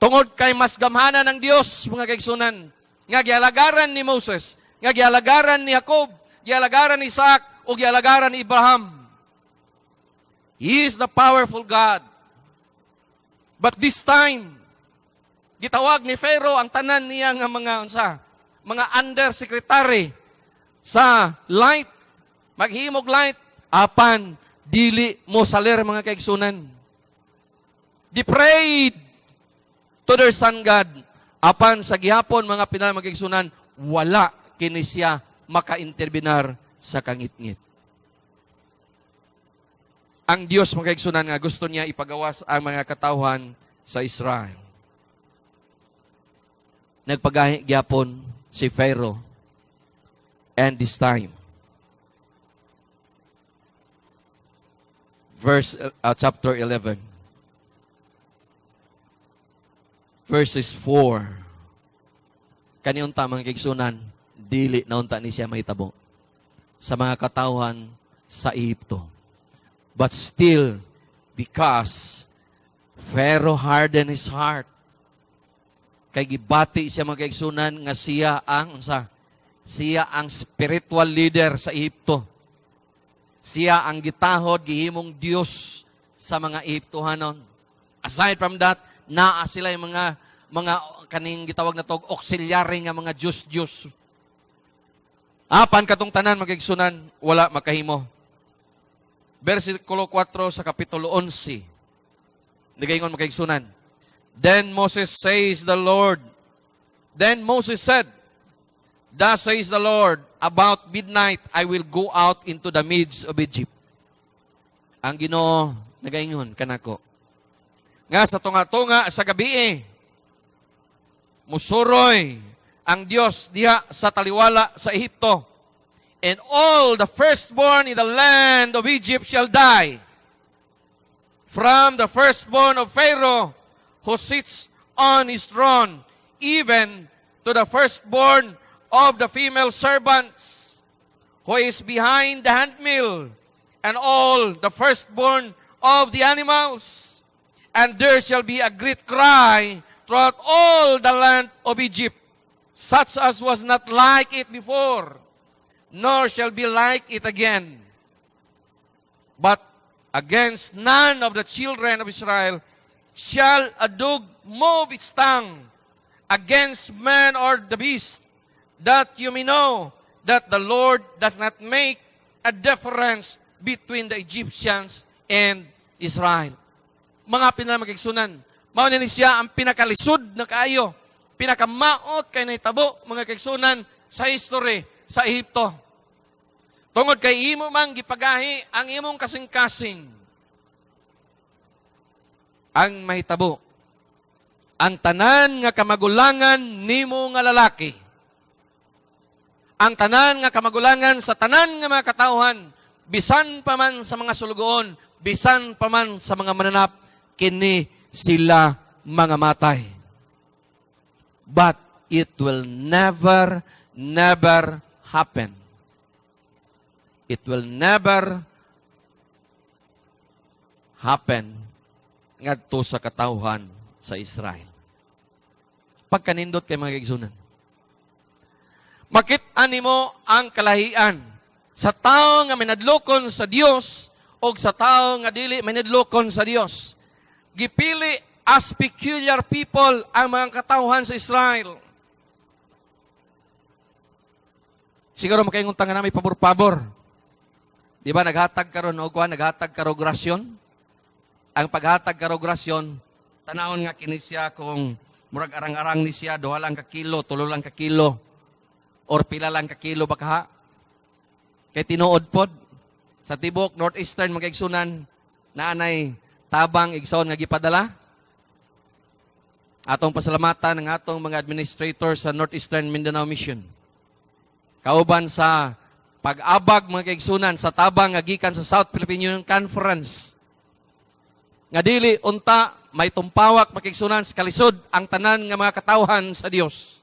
tungod kay mas gamhanan ng Dios, mga kaigsunan, nga gialagaran ni Moses, nga gialagaran ni Jacob, gialagaran ni Isaac, o gialagaran ni Abraham. He is the powerful God. But this time, gitawag ni Pharaoh ang tanan niya nga mga unsa, mga undersecretary sa light, maghimog light, apan dili mo salir, mga kaigsunan. They prayed to their sun god. Apan sa gihapon, mga pinamahal mga kaigsunan, wala kini siya maka-interbinar sa kangitngit. Ang Dios, mga kaigsunan, nga gusto niya ipagawas ang mga katawhan sa Israel. Nagpagahi gyapon si Pharaoh and this time. Verse chapter 11. Verses 4. Kani unta, mga kaigsunan, dili na unta ni siya mahitabo sa mga katawhan sa Ehipto. But still, because Pharaoh hardened his heart, kay gibati siya, mga kaigsunan, nga siya ang unsa? Siya ang spiritual leader sa Ehipto. Siya ang gitahod, gihimong Dios sa mga Ehiptohanon. Aside from that, naa sila yung mga kaning gitawag na tog auxiliary nga mga Diyos-Diyos. Apan katong tanan, mga kaigsunan, wala makahimo. Versikulo 4 sa Kapitulo 11. Nagaingon, mga kaigsunan. Then Moses says the Lord. Then Moses said, "Thus says the Lord, about midnight I will go out into the midst of Egypt." Ang Ginoo nagaingon kanako nga sa tunga-tunga sa gabi musuroy ang Dios diha sa taliwala sa Ehipto. And all the firstborn in the land of Egypt shall die, from the firstborn of Pharaoh who sits on his throne, even to the firstborn of the female servants who is behind the handmill, and all the firstborn of the animals. And there shall be a great cry throughout all the land of Egypt, such as was not like it before, nor shall be like it again. But against none of the children of Israel shall a dog move its tongue against man or the beast, that you may know that the Lord does not make a difference between the Egyptians and Israel. Mga pinamagigsunan, mao ni siya ang pinakalisod na kaayo, pinakamaot kay nahitabo, mga kaigsunan, sa history sa Ehipto. Tungod kay imo mang gipagahi ang imong kasing-kasing, ang mahitabo, ang tanan nga kamagulangan nimo nga lalaki, ang tanan nga kamagulangan sa tanan nga mga katawhan, bisan pa man sa mga sulugoon, bisan pa man sa mga mananap, kini sila mga matay. But it will never, never happen. It will never happen ngadto sa katawhan sa Israel. Pagkanindot kay, mga kaigsunan. Makit-an nimo ang kalahian sa tao nga minadlokon sa Dios o sa tao nga dili minadlokon sa Dios. Gipili as peculiar people ang mga katawhan sa Israel. Siguro makaingon ta nga namin pabor-pabor. Di ba naghatag karon og kuan, naghatag karog rasyon? Ang paghatag karog rasyon, tanawon nga kini siya kung murag arang-arang ni siya, 2 lang ka kilo, 3 lang ka kilo, or pila lang ka kilo ba kaha? Kay tinuod pod sa tibok Northeastern, mga igsunan, naanay tabang, igsoon, nga gipadala. Atong pasalamatan ang atong mga administrator sa Northeastern Mindanao Mission. Kauban sa pag-abag, mga kaigsunan, sa tabang nga gikan sa South Philippine Union Conference. Nga dili unta may tumpawak, mga kaigsunan, sa kalisod ang tanan nga mga katawhan sa Dios.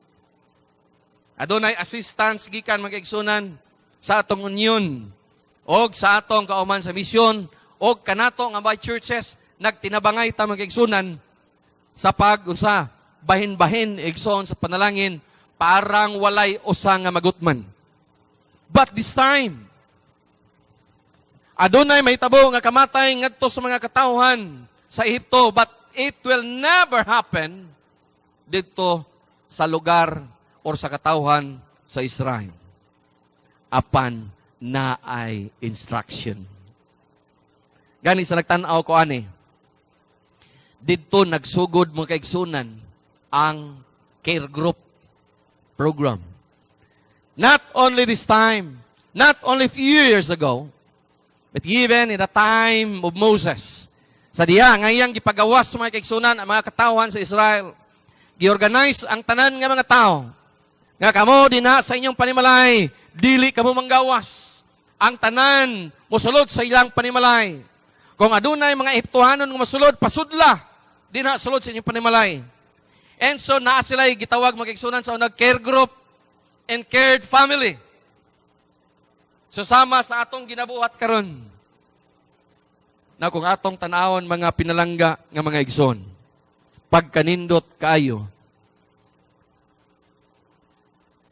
Adunay assistance gikan, mga kaigsunan, sa atong union og sa atong kauman sa misyon og kanato nga mga churches. Nagtinabangay ta, mga kaigsunan, sa pag unsa, bahin-bahin, igsoon, sa panalangin, parang walay usa nga magutman. But this time, adunay mahitabo nga kamatay ngadto sa mga katawhan sa Ehipto, but it will never happen didto sa lugar or sa katawhan sa Israel. Apan naay instruction. Gani sa nagtan-aw ko ani, didto nagsugod, mga kaigsunan, ang care group program. Not only this time, not only few years ago, but even in the time of Moses. Sa diha nga iyang gipagawas sa mga kaigsunan ang mga katawhan sa Israel, giorganize ang tanan nga mga tao. Nga kamo dinha sa inyong panimalay, dili kamo manggawas. Ang tanan mosulod sa ilang panimalay. Kung adunay mga Ehiptohanon nga masulod, pasudla dinha sulod sa inyong panimalay. And so naa sila gitawag, mga kaigsunan, sa unang care group and cared family. So sama sa atong ginabuhat karon. Na kung atong tanawon, mga pinalangga nga mga igsoon, pagkanindot kaayo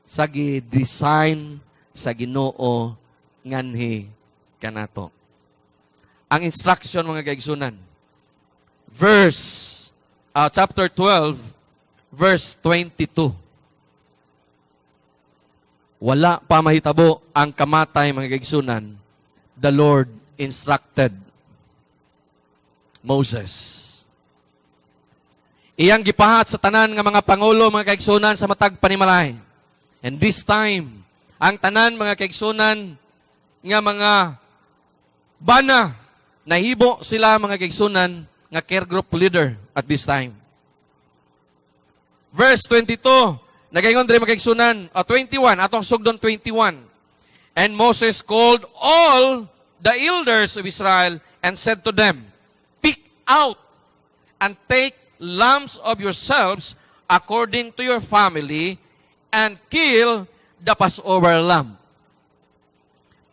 sa gi-design sa Ginoo nganhi kanato. Ang instruction, mga kaigsunan, verse chapter 12 verse 22. Wala pa mahitabo ang kamatay, mga kaigsunan, the Lord instructed Moses. Iyang gipahat sa tanan nga mga pangulo, mga kaigsunan, sa matag panimalay. And this time, ang tanan, mga kaigsunan, nga mga bana, nahibo sila, mga kaigsunan, nga care group leader at this time. Verse 22, nagaingon diri, mga kaigsunan, 21, atong sugdon 21. "And Moses called all the elders of Israel and said to them, 'Pick out and take lambs of yourselves according to your family and kill the Passover lamb.'"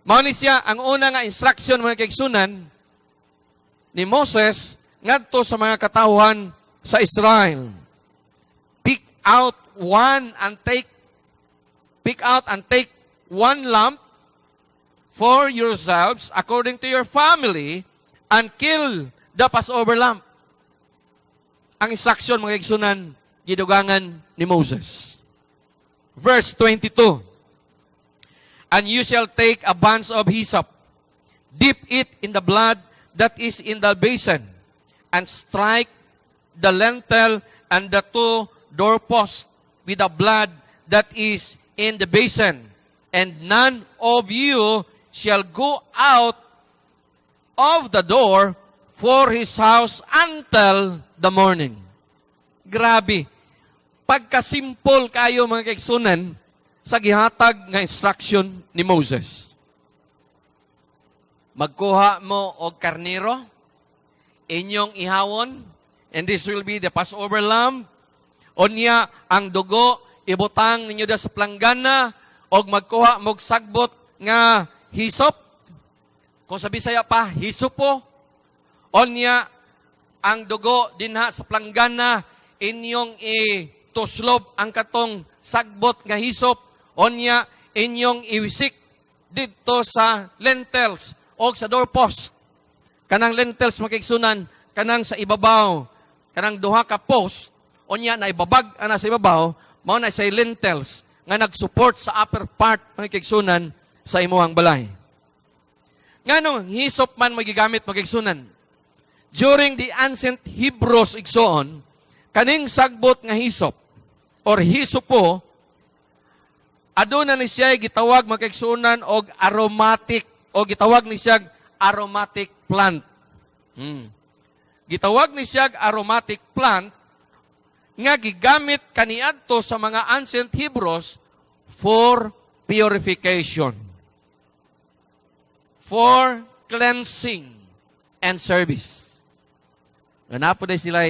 Mao ni siya ang una nga instruction, mga kaigsunan, ni Moses ngadto sa mga katawhan sa Israel. Pick out and take one lamb for yourselves according to your family and kill the Passover lamb. Ang instruction, mga kaigsunan, gidugangan ni Moses. Verse 22. "And you shall take a bunch of hyssop, dip it in the blood that is in the basin, and strike the lintel and the two doorposts with the blood that is in the basin. And none of you shall go out of the door for his house until the morning." Grabe. Pagkasimple kayo, mga kaigsunan, sa gihatag nga instruction ni Moses. Magkuha mo og karnero, inyong ihawon, and this will be the Passover lamb. Unya, ang dugo, ibutang ninyo da sa planggana, og magkuha mog sagbot nga hisop. Kung sa Bisaya pa, hisopo. Unya, ang dugo dinha sa planggana, inyong ituslob ang katong sagbot nga hisop. Unya, inyong iwisik didto sa lintels o sa doorpost. Kanang lintels, mga kaigsunan, kanang sa ibabaw, kanang duha ka post, unya na ibabag ana sa ibabaw, mao na sa lintels nga nag-support sa upper part, mga kaigsunan, sa imuhang balay. Nganong hisop man magigamit, mga kaigsunan? During the ancient Hebrews, igsoon, kaning sagbot nga hisop or hisopo, aduna ni siya gitawag, mga kaigsunan, og aromatic o gitawag ni siya aromatic plant. Gitawag ni siya aromatic plant nga gigamit kaniadto sa mga ancient Hebrews for purification, for cleansing and service. Nga po sila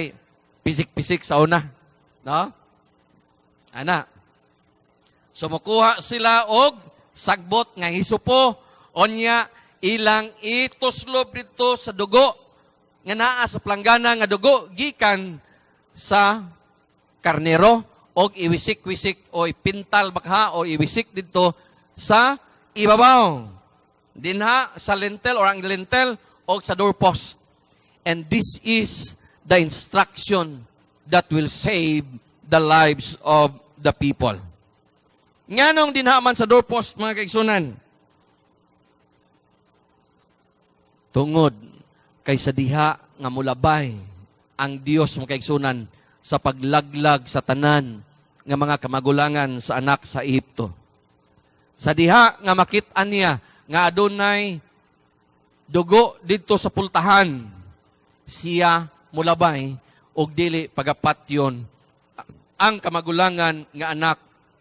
pisik-pisik sa una. No? Ana. So mukuha sila og sagbot nga hisopo, unya ilang ituslob dito sa dugo nga naa sa planggana, nga dugo gikan sa karnero, og iwisik-wisik o ipintal bakha o iwisik dito sa ibabaw dinha sa lintel or ang lintel og sa doorpost. And this is the instruction that will save the lives of the people. Nganong dinha man sa doorpost, mga kaigsunan? Tungod kay sa diha nga mulabay ang Dios, mga kaigsunan, sa paglaglag sa tanan nga mga kamagulangan sa anak sa Ehipto. Sa diha nga makit-an niya nga adunay dugo didto sa pultahan, siya mulabay og dili pagapatyon ang kamagulangan nga anak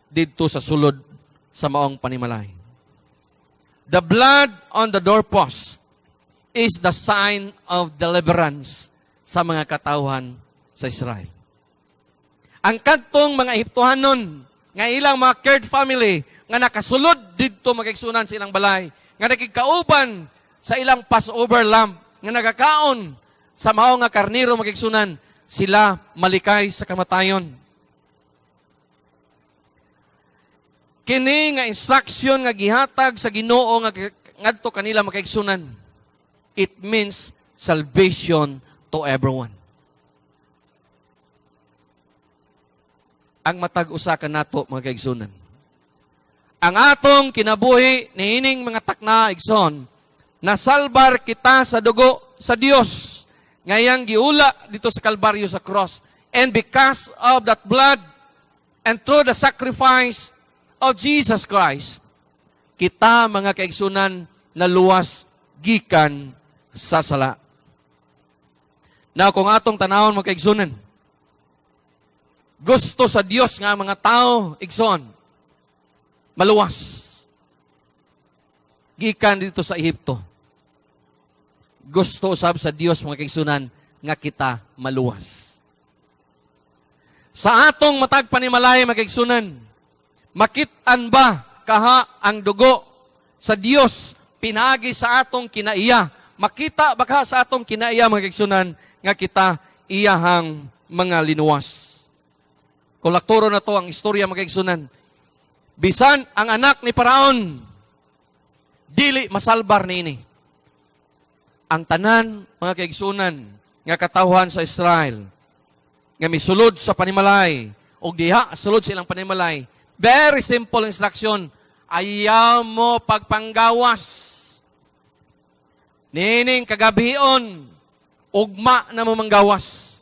didto sa sulod sa maong panimalay. The blood on the doorpost is the sign of deliverance sa mga katawhan sa Israel. Ang kadtong mga Ehiptohanon nga ilang mga cared family nga nakasulod didto, mga kaigsunan, sa ilang balay, nga nakigkauban sa ilang Passover lamb, nga nagakaon sa mao nga karniro, mga kaigsunan, sila malikay sa kamatayon. Kini nga instruction nga gihatag sa Ginoo nga ngadto kanila, mga kaigsunan, it means salvation to everyone. Ang matag usa ka nato, mga kaigsunan. Ang atong kinabuhi niining mga takna, igsoon, nasalbar kita sa dugo sa Dios ngayang giula dito sa Kalbaryo sa cross. And because of that blood and through the sacrifice of Jesus Christ, kita, mga kaigsunan, naluwas gikan sa sala. Now, kung atong tanawon, mga kaigsunan, gusto sa Dios nga ang mga tao, igsoon, maluwas gikan dito sa Ehipto. Gusto usab sa Dios, mga kaigsunan, nga kita maluwas. Sa atong matag panimalay, mga kaigsunan, makit-an ba kaha ang dugo sa Dios pinagi sa atong kinaiya? Makita ba kaha sa atong kinaiya, mga kaigsunan, nga kita iyahang mga linuwas? Kulakturo na to ang istorya, mga kaigsunan. Bisan ang anak ni Paraon, dili masalbar niini. Ang tanan, mga kaigsunan, nga katawhan sa Israel, nga misulod sa panimalay, o diha sulod sa ilang panimalay, very simple instruction, ayaw mo pagpanggawas. Nining kagabion, ugma na mo manggawas.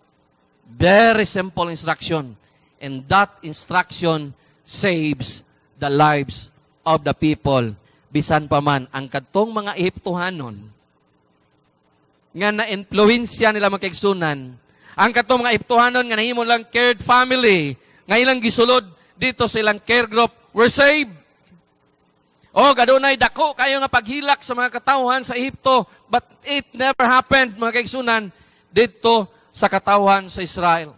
Very simple instruction. And that instruction saves the lives of the people. Bisan pa man ang kadtong mga Ehiptohanon nga na-influensya nila, mga kaigsunan, ang kadtong mga Ehiptohanon nga nahimo lang cared family, nga ilang gisulod dito sa ilang care group, were saved. Oh, gadunay dako kayo nga paghilak sa mga katawhan sa Ehipto, but it never happened, mga kaigsunan, dito sa katawhan sa Israel.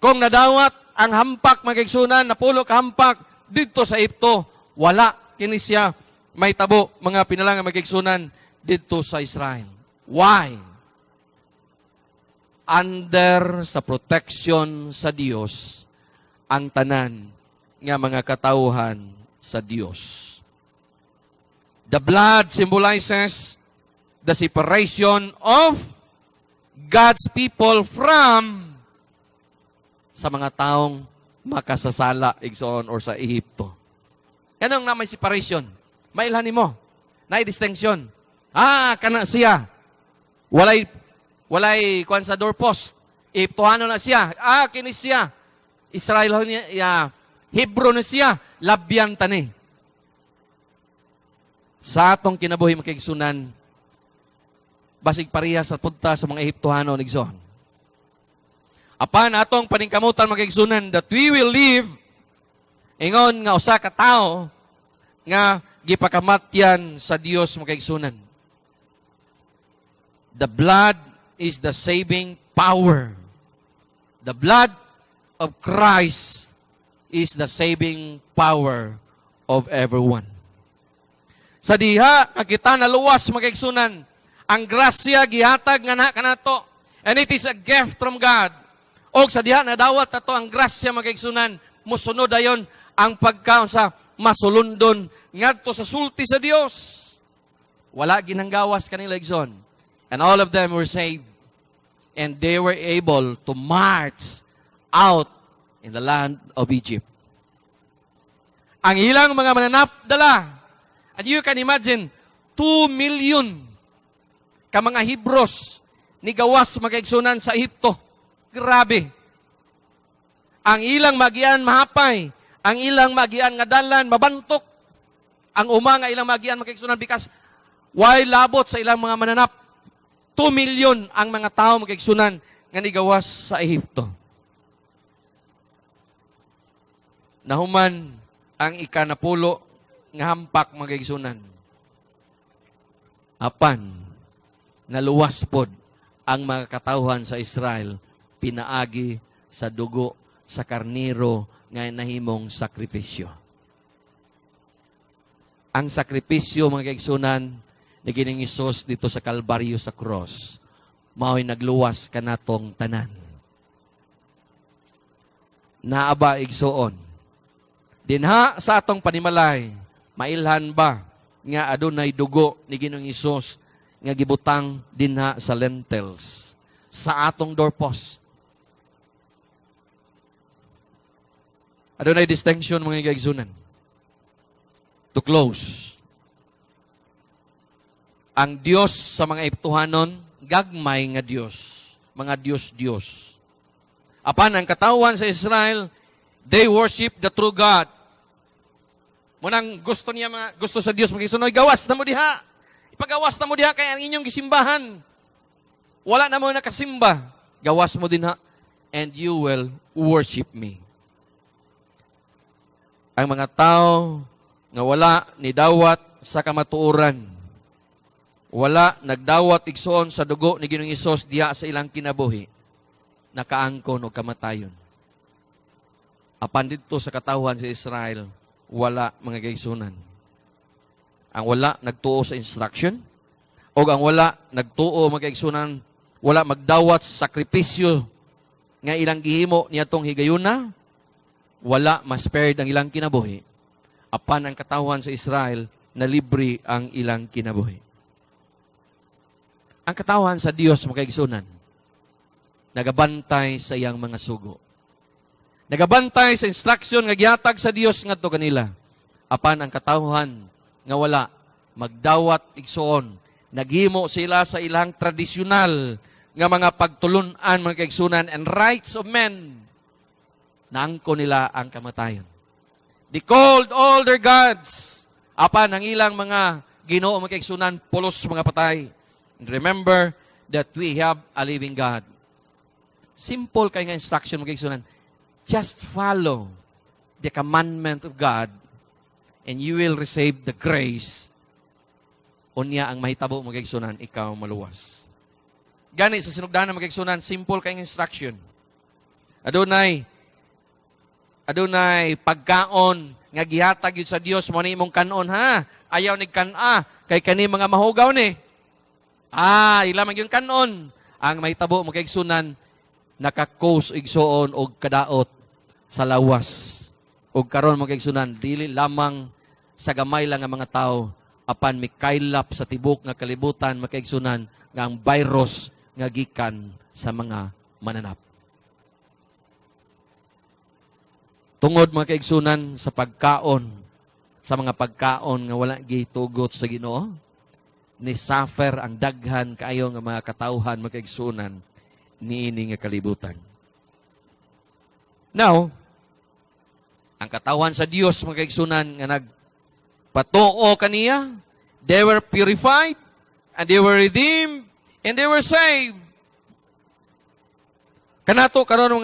Kung nadawat ang hampak, mga kaigsunan, napulo ka hampak dito sa Ehipto, wala kini siya may tabo, mga pinalangan, mga kaigsunan, dito sa Israel. Why? Under sa protection sa Dios ang tanan nga mga katawhan sa Dios. The blood symbolizes the separation of God's people from sa mga taong makasasala, igsoon, or sa Ehipto. Kanang na may separation. Mailhan nimo. Na distinction. Ah, kana siya. Walay kuan sa doorpost. Ehiptohano na siya. Ah, kini siya. Israel niya, ya, Hebrew na siya. Labyan tani. Sa atong kinabuhi, mga kaigsunan, basig pareha sa punta sa mga Ehiptohano, igsoon. Apan atong paningkamutan, mga kaigsunan, that we will live ingon nga usa ka tawo nga gipakamatyan sa Dios, mga kaigsunan. The blood is the saving power. The blood of Christ is the saving power of everyone. Sa diha nga kita naluwas, mga kaigsunan, ang grasya gihatag nga na kanato. And it is a gift from God. Og sa diha nadawat nato ang grasya, mga kaigsunan, mosunod dayon ang pagkaon sa masulundon ngadto sa sulti sa Dios. Wala ginanggawas kanila, igsoon. And all of them were saved. And they were able to march out in the land of Egypt. Ang ilang mga mananap dala. And you can imagine, 2 million ka mga Hebros ni gawas, mga kaigsunan, sa Ehipto. Grabe. Ang ilang magian mahapay, ang ilang magian nga dalan mabantok. Ang uma nga ilang magian, mga kaigsunan, because why labot sa ilang mga mananap. 2 million ang mga tao, mga kaigsunan, nga nigawas sa Ehipto. Nahuman ang ikanapulo nga hampak, mga kaigsunan. Apan, Naluwas pod ang mga katawhan sa Israel pinaagi sa dugo sa karniro nga nahimong sakripisyo. Ang sakripisyo, mga kaigsunan, ni Ginoong Hesus didto sa Kalbaryo, sa cross, mao'y nagluwas kanatong tanan. Naa ba, igsuon? Dinha sa atong panimalay, mailhan ba nga adunay dugo ni Ginoong Hesus nga gibutang dinha sa lintels, sa atong doorpost? Adunay distinction, mga kaigsunan. To close, ang Dios sa mga Egyptohanon, gagmay nga Dios, mga Dios-Dios. Apan ang katawhan sa Israel, they worship the true God. Mao nang gusto niya mga gusto sa Dios, magisunoy, gawas na mo diha. Ipagawas na mo diha kay ang inyong gisimbahan. Wala na mo nakasimba. Gawas mo dinha and you will worship me. Ang mga tao nga wala ni dawat sa kamatuoran, wala nagdawat, igsoon, sa dugo ni Ginoong Hesus diha sa ilang kinabuhi, nakaangkon og kamatayon. Apan didto sa katawhan sa Israel, wala, mga kaigsunan. Ang wala nagtuo sa instruction, o ang wala nagtuo, mga kaigsunan, wala magdawat sa sakripisyo nga ilang gihimo niadtong higayuna, wala ma-spared ang ilang kinabuhi. Apan ang katawhan sa Israel, na libre ang ilang kinabuhi. Ang katawhan sa Dios, mga kaigsunan, nagabantay sa iyang mga sugo. Nagabantay sa instruction nga gihatag sa Dios ngadto kanila. Apan ang katawhan nga wala magdawat, igsoon, naghimo sila sa ilang tradisyonal nga mga pagtulunan, mga kaigsunan, and rites of men. Naangko nila ang kamatayon. They called all their gods. Apan ang ilang mga Ginoo, mga kaigsunan, pulos mga patay. And remember that we have a living God. Simple kay nga instruction, mga kaigsunan. Just follow the commandment of God and you will receive the grace. Unya ang mahitabo, mga kaigsunan, ikaw maluwas. Gani sa sinugdanan, mga kaigsunan, simple kay nga instruction. Adunay pagkaon nga gihatag yun sa Dios mo ni imong kanon ha. Ayaw ni kan-a kay kani mga mahugaw ni. Ila man yung kanon. Ang mahitabo, mga kaigsunan, naka-cause, igsoon, og kadaot sa lawas. Og karon, mga kaigsunan, dili lamang sa gamay lang nga mga tao, apan mikaylap sa tibok nga kalibutan, mga kaigsunan, nga ang virus nga gikan sa mga mananap. Tungod, mga kaigsunan, sa pagkaon sa mga pagkaon nga wala gitugot sa Ginoo, ni suffer ang daghan kaayo nga mga katawhan, mga kaigsunan, niini nga kalibutan. Now, ang katawhan sa Dios, mga kaigsunan, nga nagpatuo kaniya, they were purified and they were redeemed and they were saved. Kanato karon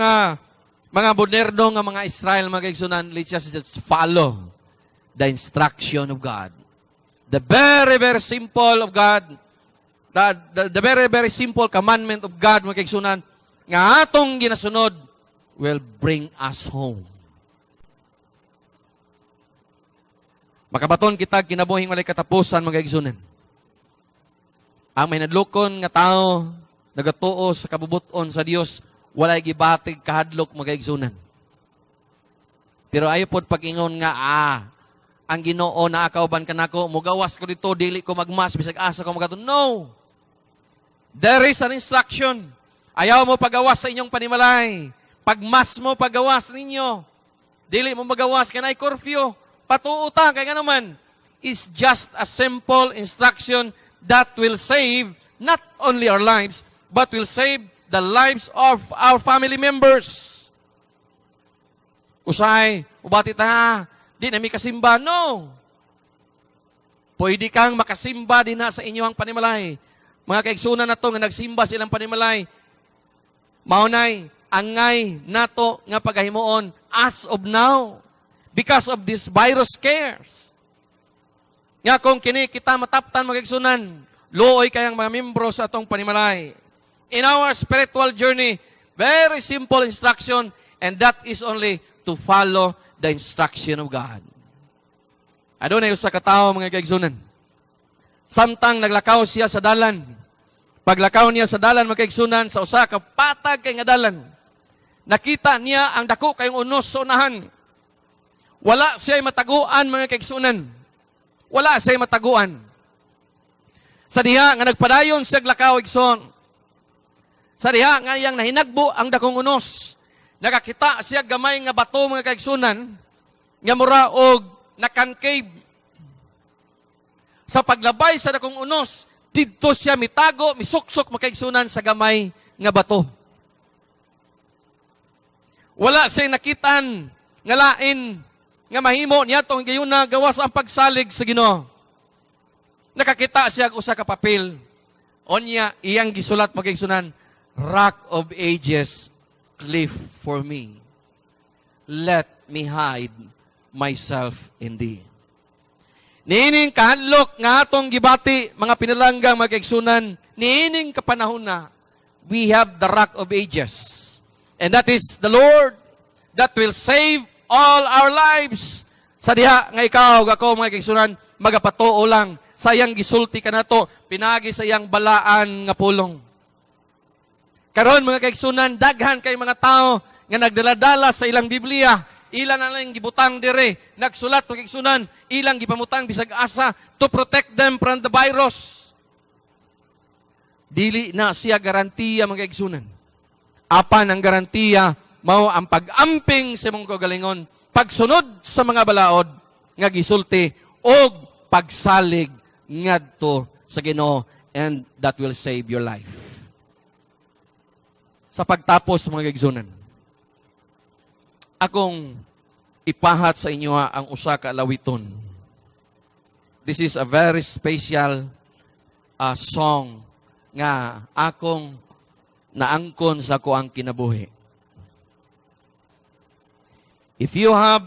mga moderno nga mga Israel, mga kaigsunan, let's just follow the instruction of God. The very, very simple of God, the very, very simple commandment of God, mga kaigsunan, nga atong ginasunod, will bring us home. Makabaton kita kinabuhing walay katapusan, mga kaigsunan. Ang may nadlokon nga tao, nagatuo sa kabubuton sa Dios, walay gibatig kahadlok, mga kaigsunan. Pero ayo pod pag-ingon nga, ang Ginoo naa kauban kanako, mugawas ko dito, dili ko magmas, bisag asa ko magato. No! There is an instruction. Ayaw mo pagawas sa inyong panimalay. Pagmas mo, pagawas ninyo. Dili mo magawas, kanay curfew. Patuo ta, kay nga naman, is just a simple instruction that will save not only our lives, but will save the lives of our family members. Usay, ubati ta, di na mi kasimba. No! Pwede kang makasimba din na sa inyong panimalay. Mga kaigsunan na to nga nagsimba silang panimalay, maunay, angay nato nga pagahimuon as of now because of this virus scares. Nga kung kini kita mataptan, mga kaigsunan, Luoy kayang mga membro sa atong panimalay. In our spiritual journey, very simple instruction, and that is only to follow the instruction of God. Adunay usa ka tawo, mga kaigsunan. Samtang naglakaw siya sa dalan, paglakaw niya sa dalan, mga kaigsunan, sa usa ka patag kay nga dalan, nakita niya ang dako kayong unos sa unahan. Wala siya mataguan, mga kaigsunan. Wala siya mataguan. Sa diha nga nagpadayon siya lakaw, igsoon. Sa diha nga iyang nahinagbo ang dakong unos. Nakakita siya gamay nga bato, mga kaigsunan, nga mura og na-concave. Sa paglabay sa dakong unos, didto siya mitago, misuksok, mga kaigsunan, sa gamay nga bato. Wala siya nakitan nga lain nga mahimo niya tong gayuna gawas ang pagsalig sa Ginoo. Nakakita siya og usa ka papel. Onya iyang gisulat, mga kaigsunan, "Rock of Ages, cleft for me. Let me hide myself in thee." Niining kahadlok nga atong gibati, mga pinalanggang mga kaigsunan, niining kapanahon na, we have the Rock of Ages. And that is the Lord that will save all our lives. Sa diha nga ikaw, ako, mga kaigsunan, magapatuo lang sa iyang gisulti kanato, pinagi sa iyang balaan nga pulong. Karon, mga kaigsunan, daghan kay mga tao nga nagdaladala sa ilang Biblia, ilan na lang gibutang dire, nagsulat, mga kaigsunan, ilang gipamutang bisag asa to protect them from the virus. Dili na siya garantiya, mga kaigsunan. Apan ang garantiya mao ang pag-amping sa imong kaugalingon, pagsunod sa mga balaod nga gisulti og pagsalig ngadto sa Ginoo, and that will save your life. Sa pagtapos, mga kaigsunan, akong ipahat sa inyo ang usa ka alawiton. This is a very special song nga akong naangkon sa akoang kinabuhi. If you have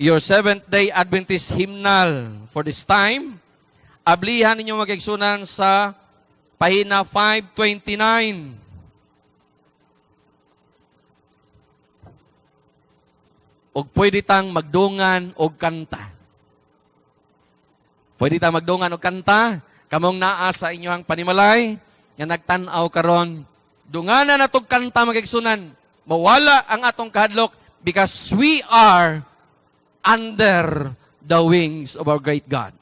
your Seventh-day Adventist hymnal for this time, ablihan ninyo, mga kaigsunan, sa pahina 529. Og pwede tang magdungan og kanta. Pwede tang magdungan og kanta. Kamong naa sa inyong panimalay, nga nagtan-aw karon, dunganan natog kanta, mga kaigsunan. Mawala ang atong kahadlok because we are under the wings of our great God.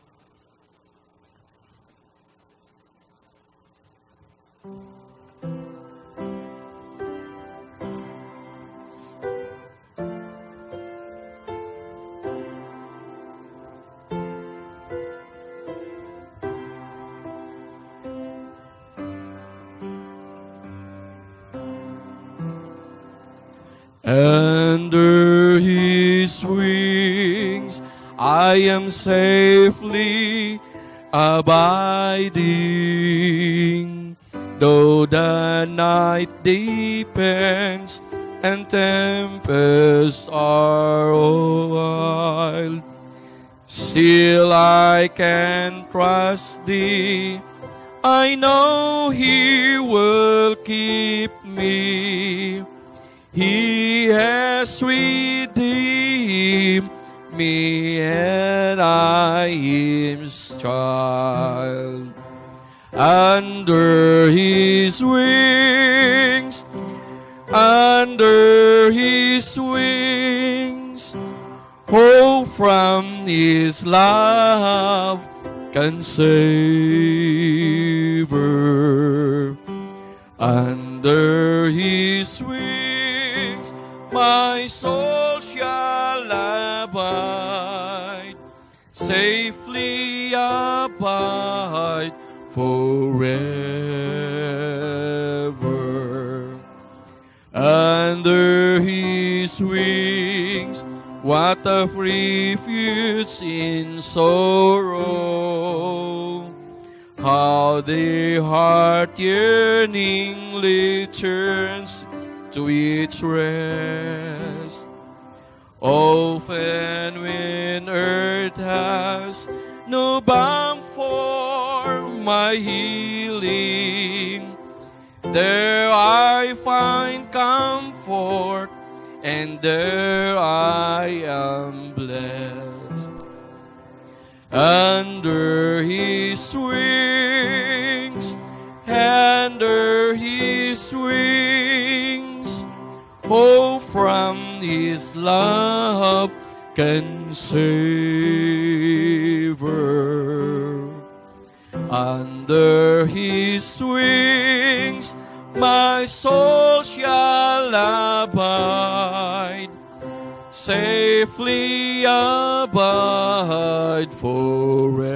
Under His wings I am safely abiding. Though the night deepens and tempests are wild, still I can trust Thee. I know He will keep me. He has redeemed me and I His child. Under His wings, under His wings, hope from His love can save her. Under His wings, my soul shall abide, safely abide forever. Under His wings, what a refuge in sorrow. How the heart yearningly turns to its rest. Often when earth has no balm for my healing. There I find comfort, and there I am blessed. Under His wings, under His wings, oh, from His love can savor. Under His wings, my soul shall abide, safely abide forever.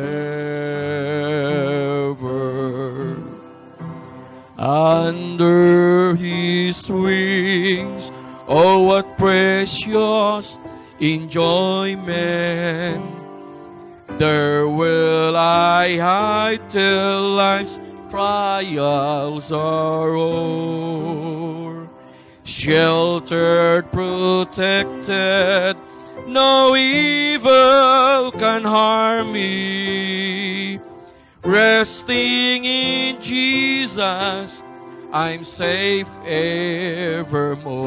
Under His wings, oh, what precious enjoyment. There will I hide till life's trials are o'er. Sheltered, protected, no evil can harm me. Resting in Jesus, I'm safe evermore.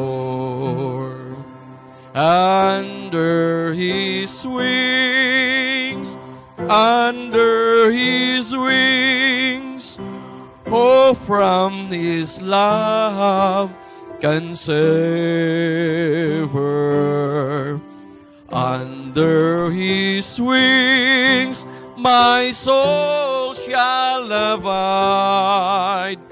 Under His wings, under His wings, oh, from His love can savor. Under His wings, my soul shall abide,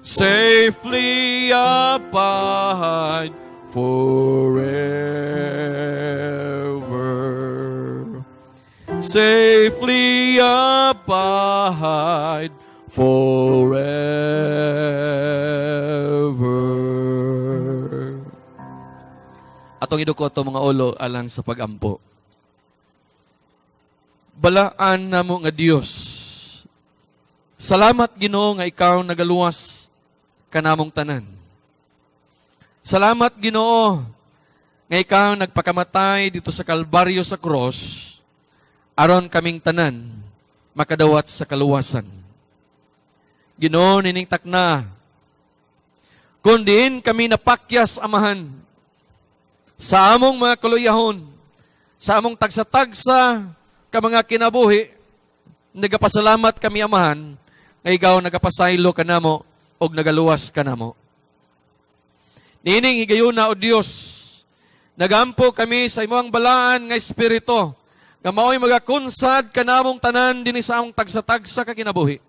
safely abide forever. Safely abide forever. Atong iduko ato mga ulo alang sa pagampo. Balaan namo nga Dios. Salamat, Ginoo, nga ikaw nagaluwas kanamong tanan. Salamat, Ginoo, nga ikaw nagpakamatay dito sa Kalbaryo, sa cross, aron kaming tanan makadawat sa kaluwasan. Ginoo, nining takna, kun diin kami napakyas, Amahan, sa among mga kaluyahon, sa among tagsa-tagsa ka mga kinabuhi, nagapasalamat kami, Amahan, nga ikaw nagapasaylo kanamo og nagaluwas kanamo. Niining higayuna, O Dios, nagampo kami sa imong balaan nga Espiritu, nga mao'y magakunsad kanamong tanan dinhi sa among tagsa-tagsa ka kinabuhi.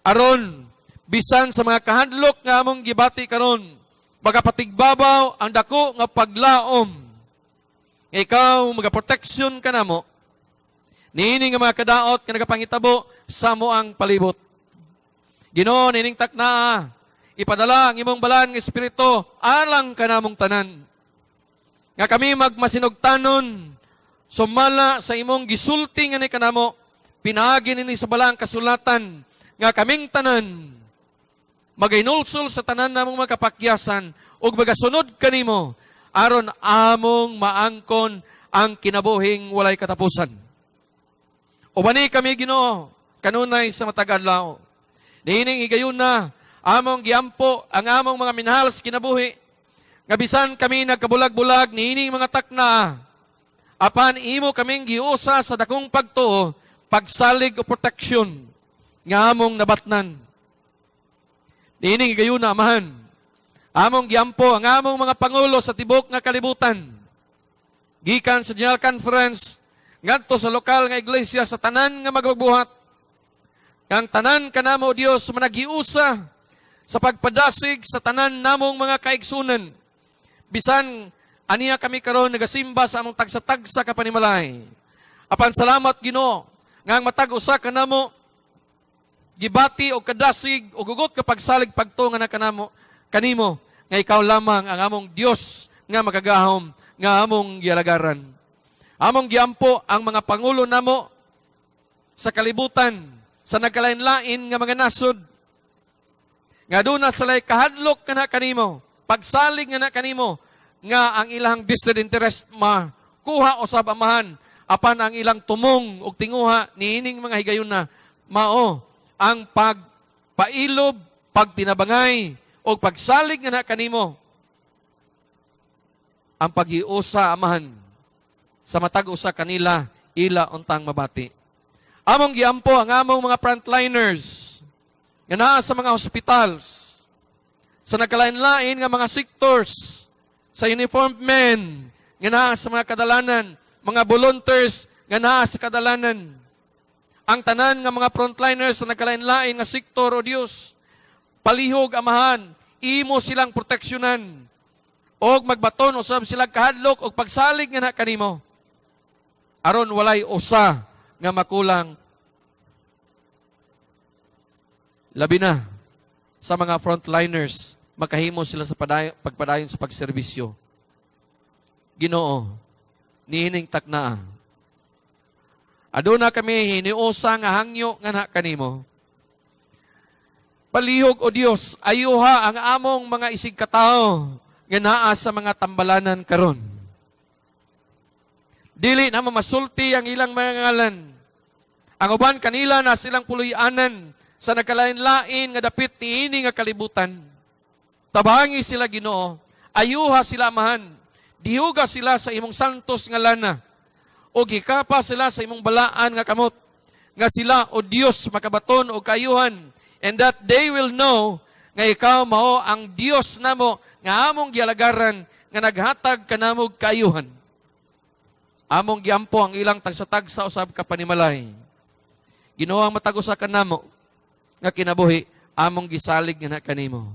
Aron bisan sa mga kahadlok nga among gibati karon, magapatigbabaw ang dako nga paglaom nga ikaw magaproteksyon kanamo niini nga mga kadaot nga nagapangitabo sa amoang palibot. Ginoo, nining takna, ipadala ang imong balaan nga Espiritu alang kanamong tanan. Nga kami magmasinugtanon sumala sa imong gisulti nga ni kanamo pinaagi nini sa balaang kasulatan, nga kaming tanan magainulsol sa tanan namong makapakyasan ug magasunod kanimo aron among maangkon ang kinabuhing walay katapusan. Ubani kami, Ginoo, kanunay sa matag adlaw. Niining higayuna, among giampo ang among mga minahal sa kinabuhi. Nga bisan kami nagkabulag-bulag niining mga takna, apan imo kaming giusa sa dakong pagtuo, pagsalig o proteksyon nga among nabatnan. Niining higayuna, Amahan, among giampo ang among mga pangulo sa tibok nga kalibutan. Gikan sa General Conference ngadto sa lokal nga iglesia, sa tanan nga magbuhat. Kang tanan kanamo, Dios, managiusa sa pagpadasig sa tanan namong mga kaigsunan. Bisan aniya kami karon nagasimba sa among tagsa-tagsa ka panimalay. Apan salamat, Ginoo, nga ang matag usa kanamo gibati og kadasig o hugot ka pagsalig, pagtuo nga kanamo kanimo nga ikaw lamang ang among Dios nga makagahom nga among gialagaran. Among giampo ang mga pangulo namo sa kalibutan, sa nagkalain-lain nga mga nasod, nga duna sila'y kahadlok kana kanimo, pagsalig nga na kanimo, nga ang ilang vested interest makuha usab, Amahan, apan ang ilang tumong ug tinguha niining mga higayuna. Mao ang pagpailob, pagtinabangay o pagsalig nga na kanimo. Ang paghiusa, Amahan, sa matag usa kanila, ila untang mabati. Among giampo ang among mga frontliners nga naa sa mga hospitals, sa nagkalain-lain nga mga sectors, sa uniformed men nga naa sa mga kadalanan, mga volunteers nga naa sa kadalanan. Ang tanan nga mga frontliners sa nagkalain-lain nga sektor, O Dios, palihog, Amahan, imo silang proteksyonan. Og magbaton usab sila kahadlok og pagsalig nga na kanimo. Aron walay usa nga makulang, labi na sa mga frontliners, makahimo sila sa pagpadayon sa pagserbisyo. Ginoo, niining taknaa, aduna kami hiniusa nga hangyo nga na kanimo. Palihog, O Dios, ayuha ang among mga isig katao nga naa sa mga tambalanan karon. Dili na masulti ang ilang mga ngalan. Ang uban kanila na silang puloy-anan sa nagkalain-lain nga dapit niini nga kalibutan. Tabangi sila, Ginoo, ayuha sila, Amahan, dihuga sila sa imong santos nga lana o gikapa sila sa imong balaan nga kamot, nga sila, O Dios, makabaton og kaayuhan, and that they will know nga ikaw mao ang Dios namo nga among gialagaran nga naghatag kanamog kaayuhan. Among giampo ang ilang tagsa-tagsa usab ka panimalay. Ginoo, ang matag usa kanamo nga kinabuhi, among gisalig nga na kanimo.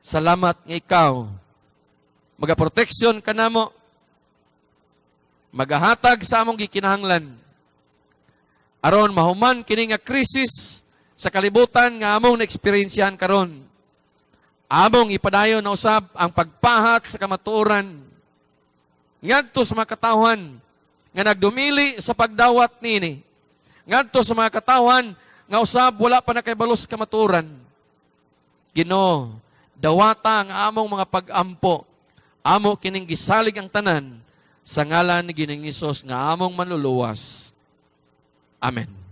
Salamat nga ikaw magaproteksyon kanamo, magahatag sa among gikinahanglan aron mahuman kini nga krisis sa kalibutan nga among naeksperyensyahan karon. Among ipadayon na usab ang pagpahat sa kamatuoran ngadto sa mga katawhan nga nagdumili sa pagdawat nini, ngadto sa mga katawhan nga usab wala pa nakahibalo sa kamatuoran. Ginoo, dawata ang among mga pag-ampo. Amo kining gisalig ang tanan sa ngalan ni Ginoong Hesus nga among Manluluwas. Amen.